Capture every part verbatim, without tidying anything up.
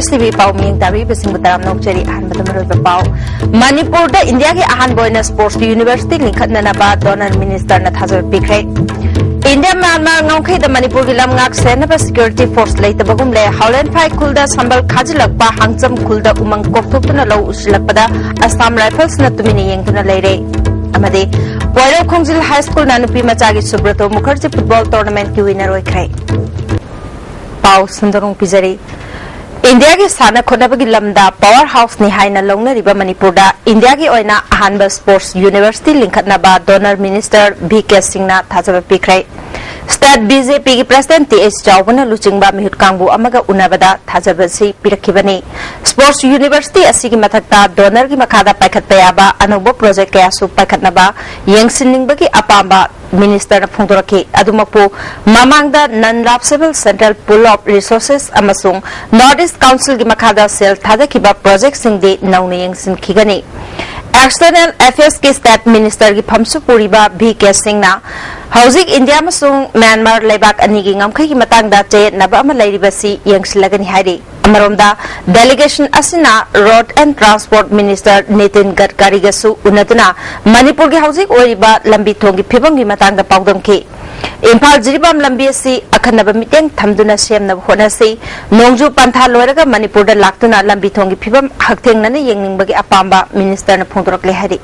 C B ꯄꯥꯎ ꯃꯤꯌꯦꯡ ꯇꯥꯕꯤꯕꯁꯤꯡꯕꯨ ꯇꯔꯥꯝꯅ ꯑꯣꯛꯆꯔꯤ꯫ ꯑꯍꯥꯟꯕꯗ ꯃꯔꯨꯑꯣꯏꯕ ꯄꯥꯎ꯫ ꯃꯅꯤꯄꯨꯔꯗ ꯏꯟꯗꯤꯌꯥꯒꯤ ꯑꯍꯥꯟꯕ ꯑꯣꯏꯅ ꯁ꯭ꯄꯣꯔꯠꯁ ꯌꯨꯅꯤꯚꯔꯁꯤꯇꯤ ꯂꯤꯡꯈꯠꯅꯅꯕ ꯗꯣꯅꯔ ꯃꯤꯅꯤꯁꯇꯔꯅ ꯊꯥꯖꯕ ꯄꯤꯈ꯭ꯔꯦ꯫ ꯏꯟꯗꯤꯌꯥ ꯃ꯭ꯌꯥꯟꯃꯥꯔ ꯉꯝꯈꯩꯗ ꯃꯅꯤꯄꯨꯔꯒꯤ ꯂꯝ ꯉꯥꯛ ꯁꯦꯟꯅꯕ ꯁꯦꯀ꯭ꯌꯨꯔꯤꯇꯤ ꯐꯣꯔꯁ ꯂꯩꯇꯕꯒꯨꯝꯂꯦ꯫ ꯍꯥꯎꯂꯦꯟꯐꯥꯏ ꯈꯨꯜꯗ ꯁꯝꯕꯜ ꯈꯥꯖꯤꯜꯂꯛꯄ, ꯍꯥꯡꯆꯝ ꯈꯨꯜꯗ ꯎꯃꯪ ꯀꯣꯛꯊꯣꯛꯇꯨꯅ ꯂꯧ ꯎꯁꯤꯜꯂꯛꯄꯗ ꯑꯁꯥꯝ ꯔꯥꯏꯐꯜꯁꯅ ꯇꯨꯃꯤꯟꯅ ꯌꯦꯡꯗꯨꯅ ꯂꯩꯔꯦ꯫ ꯑꯃꯗꯤ ꯄꯣꯏꯔꯧ ꯈꯣꯡꯖꯤꯜ ꯍꯥꯏ ꯁ꯭ꯀꯨꯜꯅ ꯅꯨꯄꯤ ꯃꯆꯥꯒꯤ ꯁꯨꯕ꯭ꯔꯇꯣ ꯃꯨꯈꯔꯖꯤ ꯐꯨꯠꯕꯣꯜ ꯇꯣꯔꯅꯥꯃꯦꯟꯠꯀꯤ ꯋꯤꯅꯔ ꯑꯣꯏꯈ꯭ꯔꯦ꯫ ꯄꯥꯎ ꯁꯟꯗꯣꯔꯣꯡ ꯄꯤꯖꯔꯤ꯫ ꯏꯟꯗꯤꯌꯥꯒꯤ ꯁꯥꯟꯅ ꯈꯣꯠꯅꯕꯒꯤ ꯂꯝꯗ ꯄꯋꯥꯔ ꯍꯥꯎꯁꯅꯤ ꯍꯥꯏꯅ ꯂꯧꯅꯔꯤꯕ ꯃꯅꯤꯄꯨꯔꯗ ꯏꯟꯗꯤꯌꯥꯒꯤ ꯑꯣꯏꯅ ꯑꯍꯥꯟꯕ ꯁ꯭ꯄꯣꯔꯠꯁ ꯌꯨꯅꯤꯚꯔꯁꯤꯇꯤ ꯂꯤꯡꯈꯠꯅꯕ ꯗꯣꯅꯔ ꯃꯤꯅꯤꯁꯇꯔ ꯚꯤ ꯀꯦ ꯁꯤꯡꯅ ꯊꯥꯖꯕ ꯄꯤꯈ꯭ꯔꯦ꯫ ꯁ꯭ꯇꯦꯠ ꯕꯤ ꯖꯦ ꯄꯤꯒꯤ ꯄ꯭ꯔꯁꯤꯗꯦꯟꯠ ꯇꯤ ꯑꯩꯆ ꯆꯥꯎꯕꯅ ꯂꯨꯆꯤꯡꯕ ꯃꯤꯍꯨꯠ ꯀꯥꯡꯕꯨ ꯑꯃꯒ ꯎꯅꯕꯗ ꯊꯥꯖꯕꯁꯤ ꯄꯤꯔꯛꯈꯤꯕꯅꯤ꯫ ꯁ꯭ꯄꯣꯔꯠꯁ ꯌꯨꯅꯤꯚꯔꯁꯤꯇꯤ ꯑꯁꯤꯒꯤ ꯃꯊꯛꯇ ꯗꯣꯅꯔꯒꯤ ꯃꯈꯥꯗ ꯄꯥꯏꯈꯠꯄ ꯌꯥꯕ ꯑꯅꯧꯕ ꯄ꯭ꯔꯣꯖꯦꯛ ꯀꯌꯥꯁꯨ ꯄꯥꯏꯈꯠꯅꯕ ꯌꯦꯡꯁꯤꯟꯅꯤꯡꯕꯒꯤ ꯑꯄꯥꯝꯕ ꯃꯤꯅꯤꯁꯇꯔꯅ ꯐꯣꯡꯗꯣꯔꯛꯈꯤ꯫ ꯑꯗꯨꯃꯛꯄꯨ ꯃꯃꯥꯡꯗ ꯅꯟ ꯂꯥꯞꯁꯦꯕꯜ ꯁꯦꯟꯇ꯭ꯔꯦꯜ ꯄꯨꯜ ꯑꯣꯐ ꯔꯤꯁꯣꯔꯁꯦꯁ ꯑꯃꯁꯨꯡ ꯅꯣꯔꯠ ꯏꯁ ꯀꯥꯎꯟꯁꯤꯜꯒꯤ ꯃꯈꯥꯗ ꯁꯦꯜ ꯊꯥꯗꯈꯤꯕ ꯄ꯭ꯔꯣꯖꯦꯛꯁꯤꯡꯗꯤ ꯅꯧꯅ ꯌꯦꯡꯁꯤꯟꯈꯤꯒꯅꯤ꯫ ꯑꯦꯛꯁꯇꯔꯅꯦꯜ ꯑꯦꯐꯤꯌꯔꯁꯀꯤ ꯁ꯭ꯇꯦꯠ ꯃꯤꯅꯤꯁꯇꯔꯒꯤ ꯐꯝꯁꯨ ꯄꯨꯔꯤꯕ ꯚꯤ ꯀꯦ ꯁꯤꯡꯅ ꯍꯧꯖꯤꯛ ꯏꯟꯗꯤꯌꯥ ꯑꯃꯁꯨꯡ ꯃ꯭ꯌꯥꯟꯃꯥꯔ ꯂꯩꯕꯥꯛ ꯑꯅꯤꯒꯤ ꯉꯝꯈꯩꯒꯤ ꯃꯇꯥꯡꯗ ꯆꯌꯦꯠꯅꯕ ꯑꯃ ꯂꯩꯔꯤꯕꯁꯤ ꯌꯦꯡꯁꯤꯜꯂꯒꯅꯤ ꯍꯥꯏꯔꯤ꯫ ꯑꯃꯔꯣꯝꯗ, ꯗꯦꯂꯤꯒꯦꯁꯟ ꯑꯁꯤꯅ road and transport minister Nitin ꯒꯗꯀꯥꯔꯤꯒꯁꯨ ꯎꯅꯗꯨꯅ ꯃꯅꯤꯄꯨꯔꯒꯤ ꯍꯧꯖꯤꯛ ꯑꯣꯏꯔꯤꯕ ꯂꯝꯕꯤ ꯊꯣꯡꯒꯤ ꯐꯤꯕꯝꯒꯤ ꯃꯇꯥꯡꯗ ꯄꯥꯎꯗꯝꯈꯤ꯫ ꯏꯝꯐꯥꯜ ꯖꯤꯔꯤꯕꯥꯝ ꯂꯝꯕꯤ ꯑꯁꯤ ꯑꯈꯟꯅꯕ ꯃꯤꯠꯌꯦꯡ ꯊꯝꯗꯨꯅ ꯁꯦꯝꯅꯕ ꯍꯣꯠꯅꯁꯤ꯫ ꯅꯣꯡꯖꯨ ꯄꯟꯊꯥ ꯂꯣꯏꯔꯒ ꯃꯅꯤꯄꯨꯔꯗ ꯂꯥꯛꯇꯨꯅ ꯂꯝꯕꯤ ꯊꯣꯡꯒꯤ ꯐꯤꯕꯝ ꯍꯛꯊꯦꯡꯅꯅ ꯌꯦꯡꯅꯤꯡꯕꯒꯤ ꯑꯄꯥꯝꯕ ꯃꯤꯅꯤꯁꯇꯔꯅ ꯐꯣꯡꯗꯣꯔꯛꯂꯦ ꯍꯥꯏꯔꯤ꯫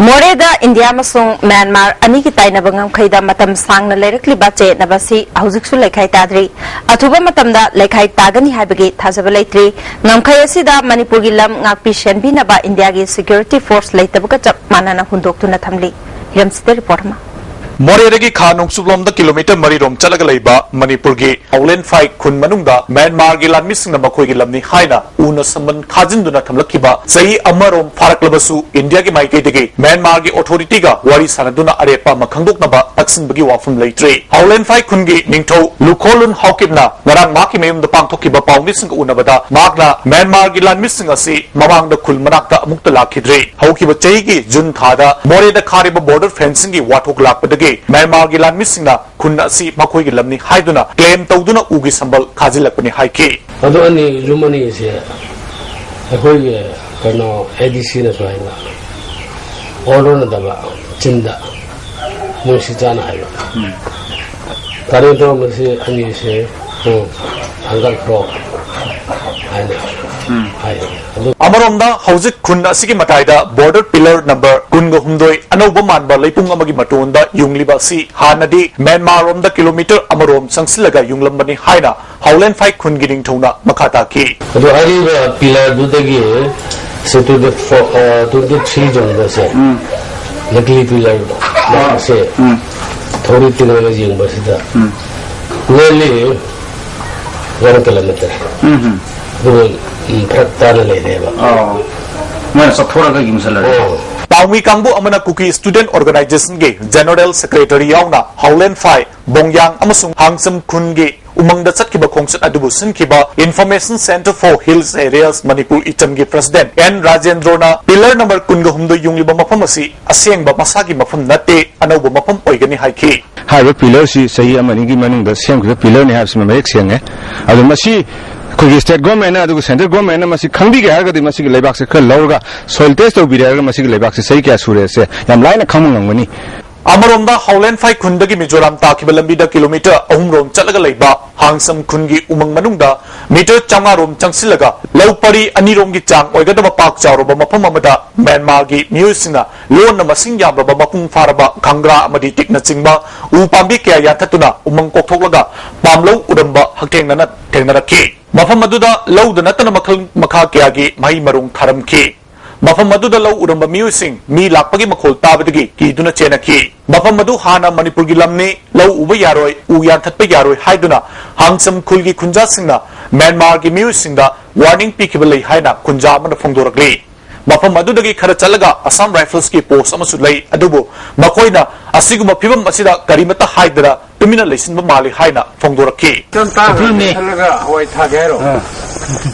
ꯃꯣꯔꯦꯗ ꯏꯟꯗꯤꯌꯥ ꯑꯃꯁꯨꯡ ꯃ꯭ꯌꯥꯟꯃꯥꯔ ꯑꯅꯤꯒꯤ ꯇꯥꯏꯅꯕ ꯉꯝꯈꯩꯗ ꯃꯇꯝ ꯁꯥꯡꯅ ꯂꯩꯔꯛꯂꯤꯕ ꯆꯌꯦꯠꯅꯕ ꯑꯁꯤ ꯍꯧꯖꯤꯛꯁꯨ ꯂꯩꯈꯥꯏ ꯇꯥꯗ꯭ꯔꯤ꯫ ꯑꯊꯨꯕ ꯃꯇꯝꯗ ꯂꯩꯈꯥꯏ ꯇꯥꯒꯅꯤ ꯍꯥꯏꯕꯒꯤ ꯊꯥꯖꯕ ꯂꯩꯇ꯭ꯔꯤ꯫ ꯉꯝꯈꯩ ꯑꯁꯤꯗ ꯃꯅꯤꯄꯨꯔꯒꯤ ꯂꯝ ꯉꯥꯛꯄꯤ ꯁꯦꯟꯕꯤꯅꯕ ꯏꯟꯗꯤꯌꯥꯒꯤ ꯁꯦꯀ꯭ꯌꯨꯔꯤꯇꯤ ꯐꯣꯔꯁ ꯂꯩꯇꯕꯒ ꯆꯞ ꯃꯥꯟꯅꯅ ꯍꯨꯟꯗꯣꯛꯇꯨꯅ ꯊꯝꯂꯤ꯫ ꯍꯤꯔꯝꯁꯤꯗ ꯔꯤꯄꯣꯔꯠ ꯑꯃ꯫ ꯃꯣꯔꯦꯗꯒꯤ ꯈꯥ ꯅꯣꯡꯆꯨꯞꯂꯣꯝꯗ ꯀꯤꯂꯣꯃꯤꯇꯔ ꯃꯔꯤ ꯔꯣꯝ ꯆꯠꯂꯒ ꯂꯩꯕ ꯃꯅꯤꯄꯨꯔꯒꯤ ꯍꯥꯎꯂꯦꯟꯐꯥꯏ ꯈꯨꯟ ꯃꯅꯨꯡꯗ ꯃ꯭ꯌꯥꯟꯃꯥꯔꯒꯤ ꯂꯥꯟꯃꯤꯁꯤꯡꯅ ꯃꯈꯣꯏꯒꯤ ꯂꯝꯅꯤ ꯍꯥꯏꯅ ꯎꯅ ꯁꯝꯕꯟ ꯈꯥꯖꯤꯟꯗꯨꯅ ꯊꯝꯂꯛꯈꯤꯕ ꯆꯍꯤ ꯑꯃꯔꯣꯝ ꯐꯥꯔꯛꯂꯕꯁꯨ ꯏꯟꯗꯤꯌꯥꯒꯤ ꯃꯥꯏꯀꯩꯗꯒꯤ ꯃ꯭ꯌꯥꯟꯃꯥꯔꯒꯤ ꯑꯣꯊꯣꯔꯤꯇꯤꯒ ꯋꯥꯔꯤ ꯁꯥꯟꯅꯗꯨꯅ ꯑꯔꯦꯞꯄ ꯑꯃ ꯈꯪꯗꯣꯛꯅꯕ ꯇꯛꯁꯤꯟꯕꯒꯤ ꯋꯥꯐꯝ ꯂꯩꯇ꯭ꯔꯤ꯫ ꯍꯥꯎꯂꯦꯟꯐꯥꯏ ꯈꯨꯟꯒꯤ ꯅꯤꯡꯊꯧ ꯂꯨꯈꯣꯂꯨꯟ ꯍꯥꯎꯀꯤꯞꯅ ꯉꯔꯥꯡ ꯃꯍꯥꯛꯀꯤ ꯃꯌꯨꯝꯗ ꯄꯥꯡꯊꯣꯛꯈꯤꯕ ꯄꯥꯎꯃꯤꯁꯤꯡꯒ ꯎꯅꯕꯗ ꯃꯍꯥꯛꯅ ꯃ꯭ꯌꯥꯟꯃꯥꯔꯒꯤ ꯂꯥꯟꯃꯤꯁꯤꯡ ꯑꯁꯤ ꯃꯃꯥꯡꯗ ꯈꯨꯜ ꯃꯅꯥꯛꯇ ꯑꯃꯨꯛꯇ ꯂꯥꯛꯈꯤꯗ꯭ꯔꯤ꯫ ꯍꯧꯈꯤꯕ ꯆꯍꯤꯒꯤ ꯖꯨꯟ ꯊꯥꯗ ꯃꯣꯔꯦꯗ ꯈꯥꯔꯤꯕ ꯕꯣꯔꯗꯔ ꯐꯦꯟꯁꯤꯡꯒꯤ ꯋꯥꯊꯣꯛ ꯂꯥꯛꯄꯗꯒꯤ ꯃ꯭ꯌꯥꯟꯃꯥꯔꯒꯤ ꯂꯥꯟꯃꯤꯁꯤꯡꯅ ꯈꯨꯟ ꯑꯁꯤ ꯃꯈꯣꯏꯒꯤ ꯂꯝꯅꯤ ꯍꯥꯏꯗꯨꯅ ꯀ꯭ꯂꯦꯝ ꯇꯧꯗꯨꯅ ꯎꯒꯤ ꯁꯝꯕꯜ ꯈꯥꯖꯤꯜꯂꯛꯄꯅꯤ ꯍꯥꯏꯈꯤ꯫ ꯑꯗꯨ ꯑꯅꯤ, ꯌꯨꯝ ꯑꯅꯤꯁꯦ ꯑꯩꯈꯣꯏꯒꯤ ꯀꯩꯅꯣ, ꯑꯦ ꯗꯤ ꯁꯤꯅꯁꯨ ꯍꯥꯏꯅ, ꯑꯣꯔꯗꯔ ꯅꯠꯇꯕ, ꯆꯤꯟꯗ ꯅꯨꯡꯁꯤ ꯆꯥꯅ ꯍꯥꯏꯕ꯫ ꯇꯥꯔꯦꯟ ꯇꯧꯔꯝꯕꯁꯤ ꯑꯅꯤꯁꯦ, ꯎꯝ, ꯍꯪꯒꯠꯈ꯭ꯔꯣ ꯍꯥꯏꯅ ꯍꯥꯏ꯫ ꯑꯗꯨ ꯑꯃꯔꯣꯝꯗ, ꯍꯧꯖꯤꯛ ꯈꯨꯟ ꯑꯁꯤꯒꯤ ꯃꯇꯥꯏꯗ border pillar number ꯀꯨꯟꯒ ꯍꯨꯝꯗꯣꯏ ꯑꯅꯧꯕ ꯃꯥꯟꯕ ꯂꯩꯄꯨꯡ ꯑꯃꯒꯤ ꯃꯇꯣꯟꯗ ꯌꯨꯡꯂꯤꯕ ꯑꯁꯤ ꯍꯥꯟꯅꯗꯤ ꯃ꯭ꯌꯥꯟꯃꯥꯔ ꯔꯣꯝꯗ ꯀꯤꯂꯣꯃꯤꯇꯔ ꯑꯃꯔꯣꯝ ꯆꯪꯁꯤꯜꯂꯒ ꯌꯨꯡꯂꯝꯕꯅꯤ ꯍꯥꯏꯅ ꯍꯥꯎꯂꯦꯟꯐꯥꯏ ꯈꯨꯟꯒꯤ ꯅꯤꯡꯊꯧꯅ ꯃꯈꯥ ꯇꯥꯈꯤ꯫ ꯑꯗꯣ ꯑꯔꯤꯕ ꯄꯤꯂꯔꯗꯨꯗꯒꯤ ꯁꯤ twenty four, ꯑ, twenty three ꯌꯧꯕꯁꯦ, ꯎꯝ꯫ ꯅꯀꯂꯤ ꯄꯤꯂꯔ ꯃꯥꯁꯦ, ꯎꯝ꯫ ꯊꯧꯔꯤ ꯇꯤꯡꯉꯒ ꯌꯦꯡꯕꯁꯤꯗ, ꯎꯝ꯫ Nearly one kilometer꯫ ꯎꯝ, ꯎꯝ꯫ ꯑꯗꯨꯒ, ꯎꯝ, ꯐꯔꯛ ꯇꯥꯅ ꯂꯩꯔꯦꯕ꯫ ꯑꯣ꯫ ꯃꯣꯏꯅ ꯆꯠꯊꯣꯔꯒ ꯌꯨꯡꯁꯜꯂꯒ꯫ ꯑꯣ꯫ ꯄꯥꯎꯃꯤ ꯀꯥꯡꯕꯨ ꯑꯃꯅ ꯀꯨꯀꯤ Student Organization ꯒꯤ General Secretary ꯌꯥꯎꯅ ꯍꯥꯎꯂꯦꯟꯐꯥꯏ, ꯕꯣꯡꯌꯥꯡ ꯑꯃꯁꯨꯡ ꯍꯥꯡꯁꯝ ꯈꯨꯟꯒꯤ ꯎꯃꯪꯗ ꯆꯠꯈꯤꯕ ꯈꯣꯡꯆꯠ ꯑꯗꯨꯕꯨ ꯁꯤꯟꯈꯤꯕ Information Centre for Hills Areas Manipur, ꯏꯆꯝꯒꯤ President ꯑꯦꯟ ꯔꯥꯖꯦꯟꯗ꯭ꯔꯣꯅ pillar number ꯀꯨꯟꯒ ꯍꯨꯝꯗꯣꯏ ꯌꯨꯡꯂꯤꯕ ꯃꯐꯝ ꯑꯁꯤ ꯑꯁꯦꯡꯕ ꯃꯁꯥꯒꯤ ꯃꯐꯝ ꯅꯠꯇꯦ, ꯑꯅꯧꯕ ꯃꯐꯝ ꯑꯣꯏꯒꯅꯤ ꯍꯥꯏꯈꯤ꯫ ꯍꯥꯏꯔꯤꯕ ꯄꯤꯂꯔꯁꯤ ꯆꯍꯤ ꯑꯃ ꯑꯅꯤꯒꯤ ꯃꯅꯨꯡꯗ ꯁꯦꯝꯈꯤꯕ ꯄꯤꯂꯔꯅꯤ ꯍꯥꯏꯕꯁꯤꯃ ꯃꯌꯦꯛ ꯁꯦꯡꯉꯦ꯫ ꯑꯗꯣ ꯃꯁꯤ ꯑꯩꯈꯣꯏꯒꯤ state government ꯅ ꯑꯗꯨꯒ central government ꯅ ꯃꯁꯤ ꯈꯪꯕꯤꯒꯦ ꯍꯥꯏꯔꯒꯗꯤ ꯃꯁꯤꯒꯤ ꯂꯩꯕꯥꯛꯁꯦ ꯈꯔ ꯂꯧꯔꯒ soil test ꯇꯧꯕꯤꯔꯦ ꯍꯥꯏꯔꯒ ꯃꯁꯤꯒꯤ ꯂꯩꯕꯥꯛꯁꯦ ꯆꯍꯤ ꯀꯌꯥ ꯁꯨꯔꯦꯁꯦ ꯌꯥꯝ ꯂꯥꯏꯅ ꯈꯪꯕ ꯉꯝꯒꯅꯤ꯫ ꯑꯃꯔꯣꯝꯗ, ꯍꯥꯎꯂꯦꯟꯐꯥꯏ ꯈꯨꯟꯗꯒꯤ ꯃꯤꯖꯣꯔꯥꯝ ꯇꯥꯈꯤꯕ ꯂꯝꯕꯤꯗ ꯀꯤꯂꯣꯃꯤꯇꯔ ꯑꯍꯨꯝ ꯔꯣꯝ ꯆꯠꯂꯒ ꯂꯩꯕ ꯍꯥꯡꯁꯝ ꯈꯨꯟꯒꯤ ꯎꯃꯪ ꯃꯅꯨꯡꯗ ꯃꯤꯇꯔ ꯆꯥꯝꯃꯉꯥ ꯔꯣꯝ ꯆꯪꯁꯤꯜꯂꯒ ꯂꯧ ꯄꯔꯤ ꯑꯅꯤꯔꯣꯝꯒꯤ ꯆꯥꯡ ꯑꯣꯏꯒꯗꯕ ꯄꯥꯛ ꯆꯥꯎꯔꯕ ꯃꯐꯝ ꯑꯃꯗ ꯃ꯭ꯌꯥꯟꯃꯥꯔꯒꯤ ꯃꯤꯑꯣꯏꯁꯤꯡꯅ ꯂꯣꯟꯅ ꯃꯁꯤꯡ ꯌꯥꯝꯂꯕ ꯃꯄꯨꯡ ꯐꯥꯔꯕ ꯈꯪꯒ꯭ꯔꯥ ꯑꯃꯗꯤ ꯇꯤꯛꯅꯆꯤꯡꯕ ꯎ ꯄꯥꯝꯕꯤ ꯀꯌꯥ ꯌꯥꯟꯊꯠꯇꯨꯅ ꯎꯃꯪ ꯀꯣꯛꯊꯣꯛꯂꯒ ꯄꯥꯝꯂꯧ ꯎꯔꯝꯕ ꯍꯛꯊꯦꯡꯅꯅ ꯊꯦꯡꯅꯔꯛꯈꯤ꯫ ꯃꯐꯝ ꯑꯗꯨꯗ ꯂꯧꯗ ꯅꯠꯇꯅ ꯃꯈꯜ ꯃꯈꯥ ꯀꯌꯥꯒꯤ ꯃꯍꯩ ꯃꯔꯣꯡ ꯊꯥꯔꯝꯈꯤ꯫ ꯃꯐꯝ ꯑꯗꯨꯗ ꯂꯧ ꯎꯔꯝꯕ ꯃꯤꯑꯣꯏꯁꯤꯡ ꯃꯤ ꯂꯥꯛꯄꯒꯤ ꯃꯈꯣꯜ ꯇꯥꯕꯗꯒꯤ ꯀꯤꯗꯨꯅ ꯆꯦꯟꯅꯈꯤ꯫ ꯃꯐꯝ ꯑꯗꯨ ꯍꯥꯟꯅ ꯃꯅꯤꯄꯨꯔꯒꯤ ꯂꯝꯅꯤ, ꯂꯧ ꯎꯕ ꯌꯥꯔꯣꯏ, ꯎ ꯌꯥꯟꯊꯠꯄ ꯌꯥꯔꯣꯏ ꯍꯥꯏꯗꯨꯅ ꯍꯥꯡꯁꯝ ꯈꯨꯜꯒꯤ ꯈꯨꯟꯖꯥꯁꯤꯡꯅ ꯃ꯭ꯌꯥꯟꯃꯥꯔꯒꯤ ꯃꯤꯑꯣꯏꯁꯤꯡꯗ warning ꯄꯤꯈꯤꯕ ꯂꯩ ꯍꯥꯏꯅ ꯈꯨꯟꯖꯥ ꯑꯃꯅ ꯐꯣꯡꯗꯣꯔꯛꯂꯤ꯫ ꯃꯐꯝ ꯑꯗꯨꯗꯒꯤ ꯈꯔ ꯆꯠꯂꯒ ꯑꯁꯥꯝ ꯔꯥꯏꯐꯜꯁꯀꯤ ꯄꯣꯁ ꯑꯃꯁꯨ ꯂꯩ, ꯑꯗꯨꯕꯨ ꯃꯈꯣꯏꯅ ꯑꯁꯤꯒꯨꯝꯕ ꯐꯤꯕꯝ ꯑꯁꯤꯗ ꯀꯔꯤꯃꯠꯇ ꯍꯥꯏꯗꯅ ꯇꯨꯃꯤꯟꯅ ꯂꯩꯁꯤꯟꯕ ꯃꯥꯜꯂꯤ ꯍꯥꯏꯅ ꯐꯣꯡꯗꯣꯔꯛꯈꯤ꯫ ꯑꯦꯄ꯭ꯔꯤꯜ ꯃꯦ꯫ ꯈꯜꯂꯒ ꯍꯋꯥꯏ ꯊꯥꯒꯦ ꯍꯥꯏꯔꯣ?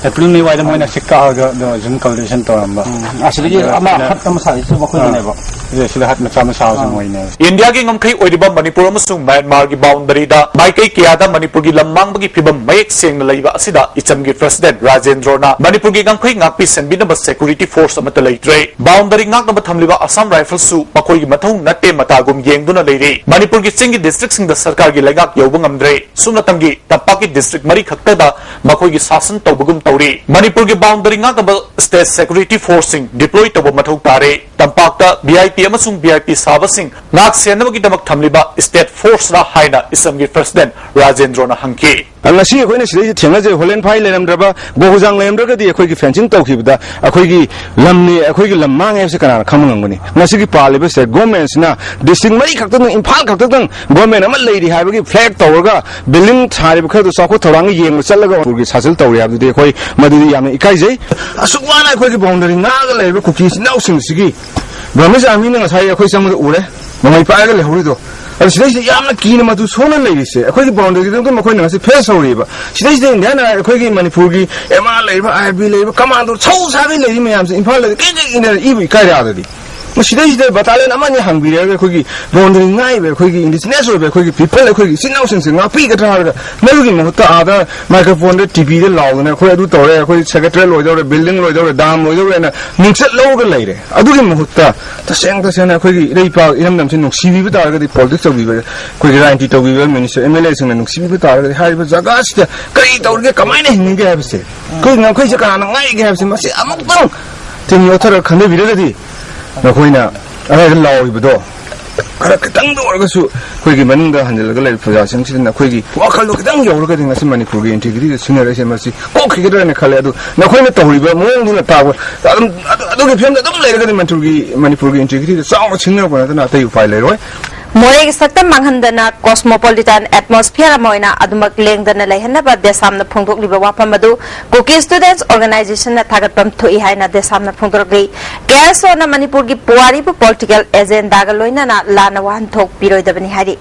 ꯑꯦꯄ꯭ꯔꯤꯜ ꯃꯦ ꯋꯥꯏꯗ ꯃꯣꯏꯅ ꯁꯤꯠ ꯀꯛꯑꯒ ꯑꯗꯣ ꯖꯨꯝ ꯀꯜꯇꯤꯚꯦꯁꯟ ꯇꯧꯔꯝꯕ꯫ ꯑꯁꯤꯗꯒꯤ ꯑꯃ ꯍꯠ ꯑꯃ ꯁꯥꯔꯤꯁꯤꯁꯨ ꯃꯈꯣꯏꯒꯤꯅꯦꯕ꯫ ꯑꯗꯨ ꯁꯤꯗ ꯍꯠ ꯃꯆꯥ ꯃꯆꯥꯁꯨ ꯃꯣꯏꯅꯦ꯫ ꯏꯟꯗꯤꯌꯥꯒꯤ ꯉꯝꯈꯩ ꯑꯣꯏꯔꯤꯕ ꯃꯅꯤꯄꯨꯔ ꯑꯃꯁꯨꯡ ꯃ꯭ꯌꯥꯟꯃꯥꯔꯒꯤ ꯕꯥꯎꯟꯗꯔꯤꯗ ꯃꯥꯏꯀꯩ ꯀꯌꯥꯗ ꯃꯅꯤꯄꯨꯔꯒꯤ ꯂꯝ ꯃꯥꯡꯕꯒꯤ ꯐꯤꯕꯝ ꯃꯌꯦꯛ ꯁꯦꯡꯅ ꯂꯩꯕ ꯑꯁꯤꯗ ꯏꯆꯝꯒꯤ ꯄ꯭ꯔꯁꯤꯗꯦꯟ ꯔꯥꯖꯦꯟꯗ꯭ꯔꯣꯅ ꯃꯅꯤꯄꯨꯔꯒꯤ ꯉꯝꯈꯩ ꯉꯥꯛꯄꯤ ꯁꯦꯟꯕꯤꯅꯕ ꯁꯦꯀ꯭ꯌꯨꯔꯤꯇꯤ ꯐꯣꯔꯁ ꯑꯃꯠꯇ ꯂꯩꯇ꯭ꯔꯦ꯫ ꯕꯥꯎꯟꯗꯔꯤ ꯉꯥꯛꯅꯕ ꯊꯝꯂꯤꯕ ꯑꯁꯥꯝ ꯔꯥꯏꯐꯜꯁꯨ ꯃꯈꯣꯏꯒꯤ ꯃꯊꯧ ꯅꯠꯇꯦ ꯃꯇꯥꯒꯨꯝ ꯌꯦꯡꯗꯨꯅ ꯂꯩꯔꯤ꯫ ꯃꯅꯤꯄꯨꯔꯒꯤ ꯆꯤꯡꯒꯤ ꯗꯤꯁꯇ꯭ꯔꯤꯛꯁꯤꯡꯗ ꯁꯔꯀꯥꯔꯒꯤ ꯂꯩꯉꯥꯛ ꯌꯧꯕ ꯉꯝꯗ꯭ꯔꯦ꯫ ꯁꯨꯞꯅꯇꯪꯒꯤ ꯇꯝꯄꯥꯛꯀꯤ ꯗꯤꯁꯇ꯭ꯔꯤꯛ ꯃꯔꯤ ꯈꯛꯇꯗ ꯃꯈꯣꯏꯒꯤ ꯁꯥꯁꯟ ꯇꯧꯕꯒꯨꯝ ꯇꯧꯔꯤ꯫ ꯃꯅꯤꯄꯨꯔꯒꯤ ꯕꯥꯎꯟꯗꯔꯤ ꯉꯥꯛꯅꯕ ꯁ꯭ꯇꯦꯠ ꯁꯦꯀ꯭ꯌꯨꯔꯤꯇꯤ ꯐꯣꯔꯁꯁꯤꯡ ꯗꯤꯄ꯭ꯂꯣꯏ ꯇꯧꯕ ꯃꯊꯧ ꯇꯥꯔꯦ꯫ ꯇꯝꯄꯥꯛꯇ ꯚꯤ ꯑꯥꯏ ꯄꯤ ꯑꯃꯁꯨꯡ ꯚꯤ ꯑꯥꯏ ꯄꯤ ꯁꯥꯕꯁꯤꯡ ꯉꯥꯛ ꯁꯦꯟꯅꯕꯒꯤꯗꯃꯛ ꯊꯝꯂꯤꯕ ꯁ꯭ꯇꯦꯠ ꯐꯣꯔꯁꯔꯥ ꯍꯥꯏꯅ ꯏꯆꯝꯒꯤ ꯄ꯭ꯔꯁꯤꯗꯦꯟ ꯔꯥꯖꯦꯟꯗ꯭ꯔꯣꯅ ꯍꯪꯈꯤ꯫ ꯉꯁꯤ ꯑꯩꯈꯣꯏꯅ ꯁꯤꯗꯩꯁꯤꯗ ꯊꯦꯡꯅꯖꯩ, ꯍꯣꯂꯦꯟ ꯐꯥꯏ ꯂꯩꯔꯝꯗ꯭ꯔꯕ, ꯒꯣꯍꯨꯖꯥꯡ ꯂꯩꯔꯝꯗ꯭ꯔꯒꯗꯤ ꯑꯩꯈꯣꯏꯒꯤ ꯐꯦꯟꯁꯤꯡ ꯇꯧꯈꯤꯕꯗ ꯑꯩꯈꯣꯏꯒꯤ ꯂꯝꯅꯤ, ꯑꯩꯈꯣꯏꯒꯤ ꯂꯝ ꯃꯥꯡꯉꯦ ꯍꯥꯏꯕꯁꯤ ꯀꯅꯥꯅ ꯈꯪꯕ ꯉꯝꯒꯅꯤ? ꯉꯁꯤꯒꯤ ꯄꯥꯜꯂꯤꯕ ꯁ꯭ꯇꯦꯠ ꯒꯣꯔꯃꯦꯟꯁꯤꯅ ꯗꯤꯁꯇ꯭ꯔꯤꯛ ꯃꯔꯤ ꯈꯛꯇꯗꯪ, ꯏꯝꯐꯥꯜ ꯈꯛꯇꯗꯪ ꯒꯣꯔꯃꯦꯟ ꯑꯃ ꯂꯩꯔꯤ ꯍꯥꯏꯕꯒꯤ ꯐ꯭ꯂꯦꯛ ꯇꯧꯔꯒ ꯕꯤꯜꯗꯤꯡ ꯁꯥꯔꯤꯕ ꯈꯔꯗꯨ ꯆꯥꯎꯈꯠ ꯊꯧꯔꯥꯡꯒꯤ ꯌꯦꯡꯕ ꯆꯠꯂꯒ ꯃꯅꯤꯄꯨꯔꯒꯤ ꯁꯥꯖꯤꯜ ꯇꯧꯔꯤ ꯍꯥꯏꯕꯗꯨꯗꯤ ꯑꯩꯈꯣꯏ ꯃꯗꯨꯗꯤ ꯌꯥꯝꯅ ꯏꯀꯥꯏꯖꯩ꯫ ꯑꯁꯨꯛ ꯋꯥꯅ ꯑꯩꯈꯣꯏꯒꯤ ꯕꯥꯎꯟꯗꯔꯤ ꯉꯥꯛꯑꯒ ꯂꯩꯔꯤꯕ ꯀꯨꯀꯤ ꯏꯆꯤꯟ ꯏꯅꯥꯎꯁꯤꯡꯁꯤꯒꯤ ꯕ꯭ꯔꯍꯃꯤꯁ ꯑꯥꯔꯃꯤꯅ ꯉꯁꯥꯏ ꯑꯩꯈꯣꯏ ꯆꯪꯕꯗ ꯎꯔꯦ, ꯅꯣꯡꯃꯩ ꯄꯥꯏꯔꯒ ꯂꯩꯍꯧꯔꯤꯗꯣ꯫ ꯑꯗꯨ ꯁꯤꯗꯩꯁꯤꯗ ꯌꯥꯝꯅ ꯀꯤꯅ ꯃꯇꯨ ꯁꯣꯛꯅ ꯂꯩꯔꯤꯁꯦ ꯑꯩꯈꯣꯏꯒꯤ ꯕꯥꯎꯟꯗꯔꯤꯗꯨꯗ ꯃꯈꯣꯏꯅ ꯉꯁꯤ ꯐꯦꯁ ꯇꯧꯔꯤꯕ꯫ ꯁꯤꯗꯩꯁꯤꯗ ꯏꯟꯗꯤꯌꯥꯅ ꯑꯩꯈꯣꯏꯒꯤ ꯃꯅꯤꯄꯨꯔꯒꯤ ꯑꯦꯝ ꯑꯥꯔ ꯂꯩꯔꯤꯕ, ꯑꯥꯏ ꯑꯥꯔ ꯕꯤ ꯂꯩꯔꯤꯕ, ꯀꯃꯥꯟꯗꯣ ꯁꯧ ꯁꯥꯒꯩ ꯂꯩꯔꯤ ꯃꯌꯥꯝꯁꯦ ꯏꯝꯐꯥꯜꯗꯗꯤ ꯀꯩ ꯀꯩ ꯏꯟꯅꯔ ꯏꯕꯨ ꯏꯀꯥꯏꯔꯛꯑꯗꯗꯤ꯫ ꯃꯁꯤꯗꯩꯁꯤꯗ ꯕꯇꯥꯂꯤꯌꯟ ꯑꯃ ꯑꯅꯤ ꯍꯥꯡꯕꯤꯔꯒ ꯑꯩꯈꯣꯏꯒꯤ ꯕꯥꯎꯟꯗꯔꯤ ꯉꯥꯛꯏꯕ ꯑꯩꯈꯣꯏꯒꯤ ꯏꯟꯗꯤꯖꯤꯅꯁ ꯑꯣꯏꯕ ꯑꯩꯈꯣꯏꯒꯤ ꯄꯤꯄꯜ, ꯑꯩꯈꯣꯏꯒꯤ ꯏꯆꯤꯟ ꯏꯅꯥꯎꯁꯤꯡꯁꯦ ꯉꯥꯛꯄꯤꯒꯗ꯭ꯔꯥ ꯍꯥꯏꯔꯒ ꯃꯗꯨꯒꯤ ꯃꯍꯨꯠꯇ ꯑꯥꯗ ꯃꯥꯏꯀ꯭ꯔꯣꯐꯣꯟꯗ, ꯇꯤ ꯚꯤꯗ ꯂꯥꯎꯗꯅ ꯑꯩꯈꯣꯏ ꯑꯗꯨ ꯇꯧꯔꯦ, ꯑꯩꯈꯣꯏ ꯁꯦꯀ꯭ꯔꯦꯇꯔꯤ ꯂꯣꯏꯗꯧꯔꯦ, ꯕꯤꯜꯗꯤꯡ ꯂꯣꯏꯗꯧꯔꯦ, ꯗꯥꯝ ꯂꯣꯏꯗꯧꯔꯦꯅ ꯃꯤꯡꯆꯠ ꯂꯧꯔꯒ ꯂꯩꯔꯦ꯫ ꯑꯗꯨꯒꯤ ꯃꯍꯨꯠꯇ ꯇꯁꯦꯡ ꯇꯁꯦꯡꯅ ꯑꯩꯈꯣꯏꯒꯤ ꯏꯔꯩ ꯏꯄꯥꯛ ꯏꯔꯝꯗꯝꯁꯤ ꯅꯨꯡꯁꯤꯕꯤꯕ ꯇꯥꯔꯒꯗꯤ, ꯄꯣꯂꯤꯇꯤꯛꯁ ꯇꯧꯕꯤꯕ, ꯑꯩꯈꯣꯏꯒꯤ ꯔꯥꯖꯅꯤꯇꯤ ꯇꯧꯕꯤꯕ ꯃꯤꯅꯤꯁꯇꯔ, ꯑꯦꯝ ꯑꯦꯜ ꯑꯦꯁꯤꯡꯅ ꯅꯨꯡꯁꯤꯕꯤꯕ ꯇꯥꯔꯒꯗꯤ ꯍꯥꯏꯔꯤꯕ ꯖꯒꯥꯁꯤꯗ ꯀꯔꯤ ꯇꯧꯔꯤꯒꯦ, ꯀꯃꯥꯏꯅ ꯍꯤꯡꯉꯤꯒꯦ ꯍꯥꯏꯕꯁꯦ, ꯑꯩꯈꯣꯏꯒꯤ ꯉꯝꯈꯩꯁꯦ ꯀꯅꯥꯅ ꯉꯥꯛꯏꯒꯦ ꯍꯥꯏꯕꯁꯦ ꯃꯁꯤ ꯑꯃꯨꯛꯇꯪ ꯇꯤꯝ ꯌꯣꯠꯊꯔꯒ ꯈꯟꯊꯕꯤꯔꯒꯗꯤ ꯅꯈꯣꯏꯅ ꯑꯗꯥꯏꯗ ꯂꯥꯎꯔꯤꯕꯗꯣ ꯈꯔ ꯈꯤꯇꯪꯗ ꯑꯣꯏꯔꯒꯁꯨ ꯑꯩꯈꯣꯏꯒꯤ ꯃꯅꯨꯡꯗ ꯍꯟꯖꯤꯜꯂꯒ ꯂꯩꯔꯤꯕ ꯄ꯭ꯔꯖꯥꯁꯤꯡꯁꯤꯗ ꯅꯈꯣꯏꯒꯤ ꯋꯥꯈꯜꯗꯣ ꯈꯤꯇꯪ ꯌꯧꯔꯒꯗꯤ ꯉꯁꯤ ꯃꯅꯤꯄꯨꯔꯒꯤ ꯏꯟꯇꯤꯒ꯭ꯔꯤꯇꯤꯗ ꯁꯤꯡꯅꯔꯛꯏꯁꯦ ꯃꯁꯤ ꯀꯣꯛꯈꯤꯒꯗ꯭ꯔꯥ ꯍꯥꯏꯅ ꯈꯜꯂꯦ꯫ ꯑꯗꯨ ꯅꯈꯣꯏꯅ ꯇꯧꯔꯤꯕ ꯃꯑꯣꯡꯗꯨꯅ ꯇꯥꯛꯄ ꯑꯗꯨꯝ ꯑꯗꯨ-, ꯑꯗꯨꯒꯤ ꯐꯤꯕꯝꯗ ꯑꯗꯨꯝ ꯂꯩꯔꯒꯗꯤ ꯃꯅꯤꯄꯨꯔꯒꯤ, ꯃꯅꯤꯄꯨꯔꯒꯤ ꯏꯟꯇꯤꯒ꯭ꯔꯤꯇꯤꯗ ꯆꯥꯎꯅ ꯁꯤꯡꯅꯔꯛꯄ ꯅꯠꯇꯅ ꯑꯇꯩ ꯎꯄꯥꯏ ꯂꯩꯔꯣꯏ꯫ ꯃꯣꯔꯦꯒꯤ ꯁꯛꯇꯝ ꯃꯥꯡꯍꯟꯗꯅ cosmopolitan atmosphere ꯑꯃ ꯑꯣꯏꯅ ꯑꯗꯨꯃꯛ ꯂꯦꯡꯗꯅ ꯂꯩꯍꯟꯅꯕ ꯗꯦꯁꯥꯝꯅ ꯐꯣꯡꯗꯣꯛꯂꯤꯕ ꯋꯥꯐꯝ ꯑꯗꯨ Kuki Students Organizationꯅ ꯊꯥꯒꯠꯐꯝ ꯊꯣꯛꯏ ꯍꯥꯏꯅ ꯗꯦꯁꯥꯝꯅ ꯐꯣꯡꯗꯣꯔꯛꯂꯤ꯫ ꯀꯦ ꯑꯦꯁ ꯑꯣꯅ ꯃꯅꯤꯄꯨꯔꯒꯤ ꯄꯨꯋꯥꯔꯤꯕꯨ political agendaꯒ ꯂꯣꯏꯅꯅ ꯂꯥꯟꯅ ꯋꯥꯍꯟꯊꯣꯛ ꯄꯤꯔꯣꯏꯗꯕꯅꯤ ꯍꯥꯏꯔꯤ꯫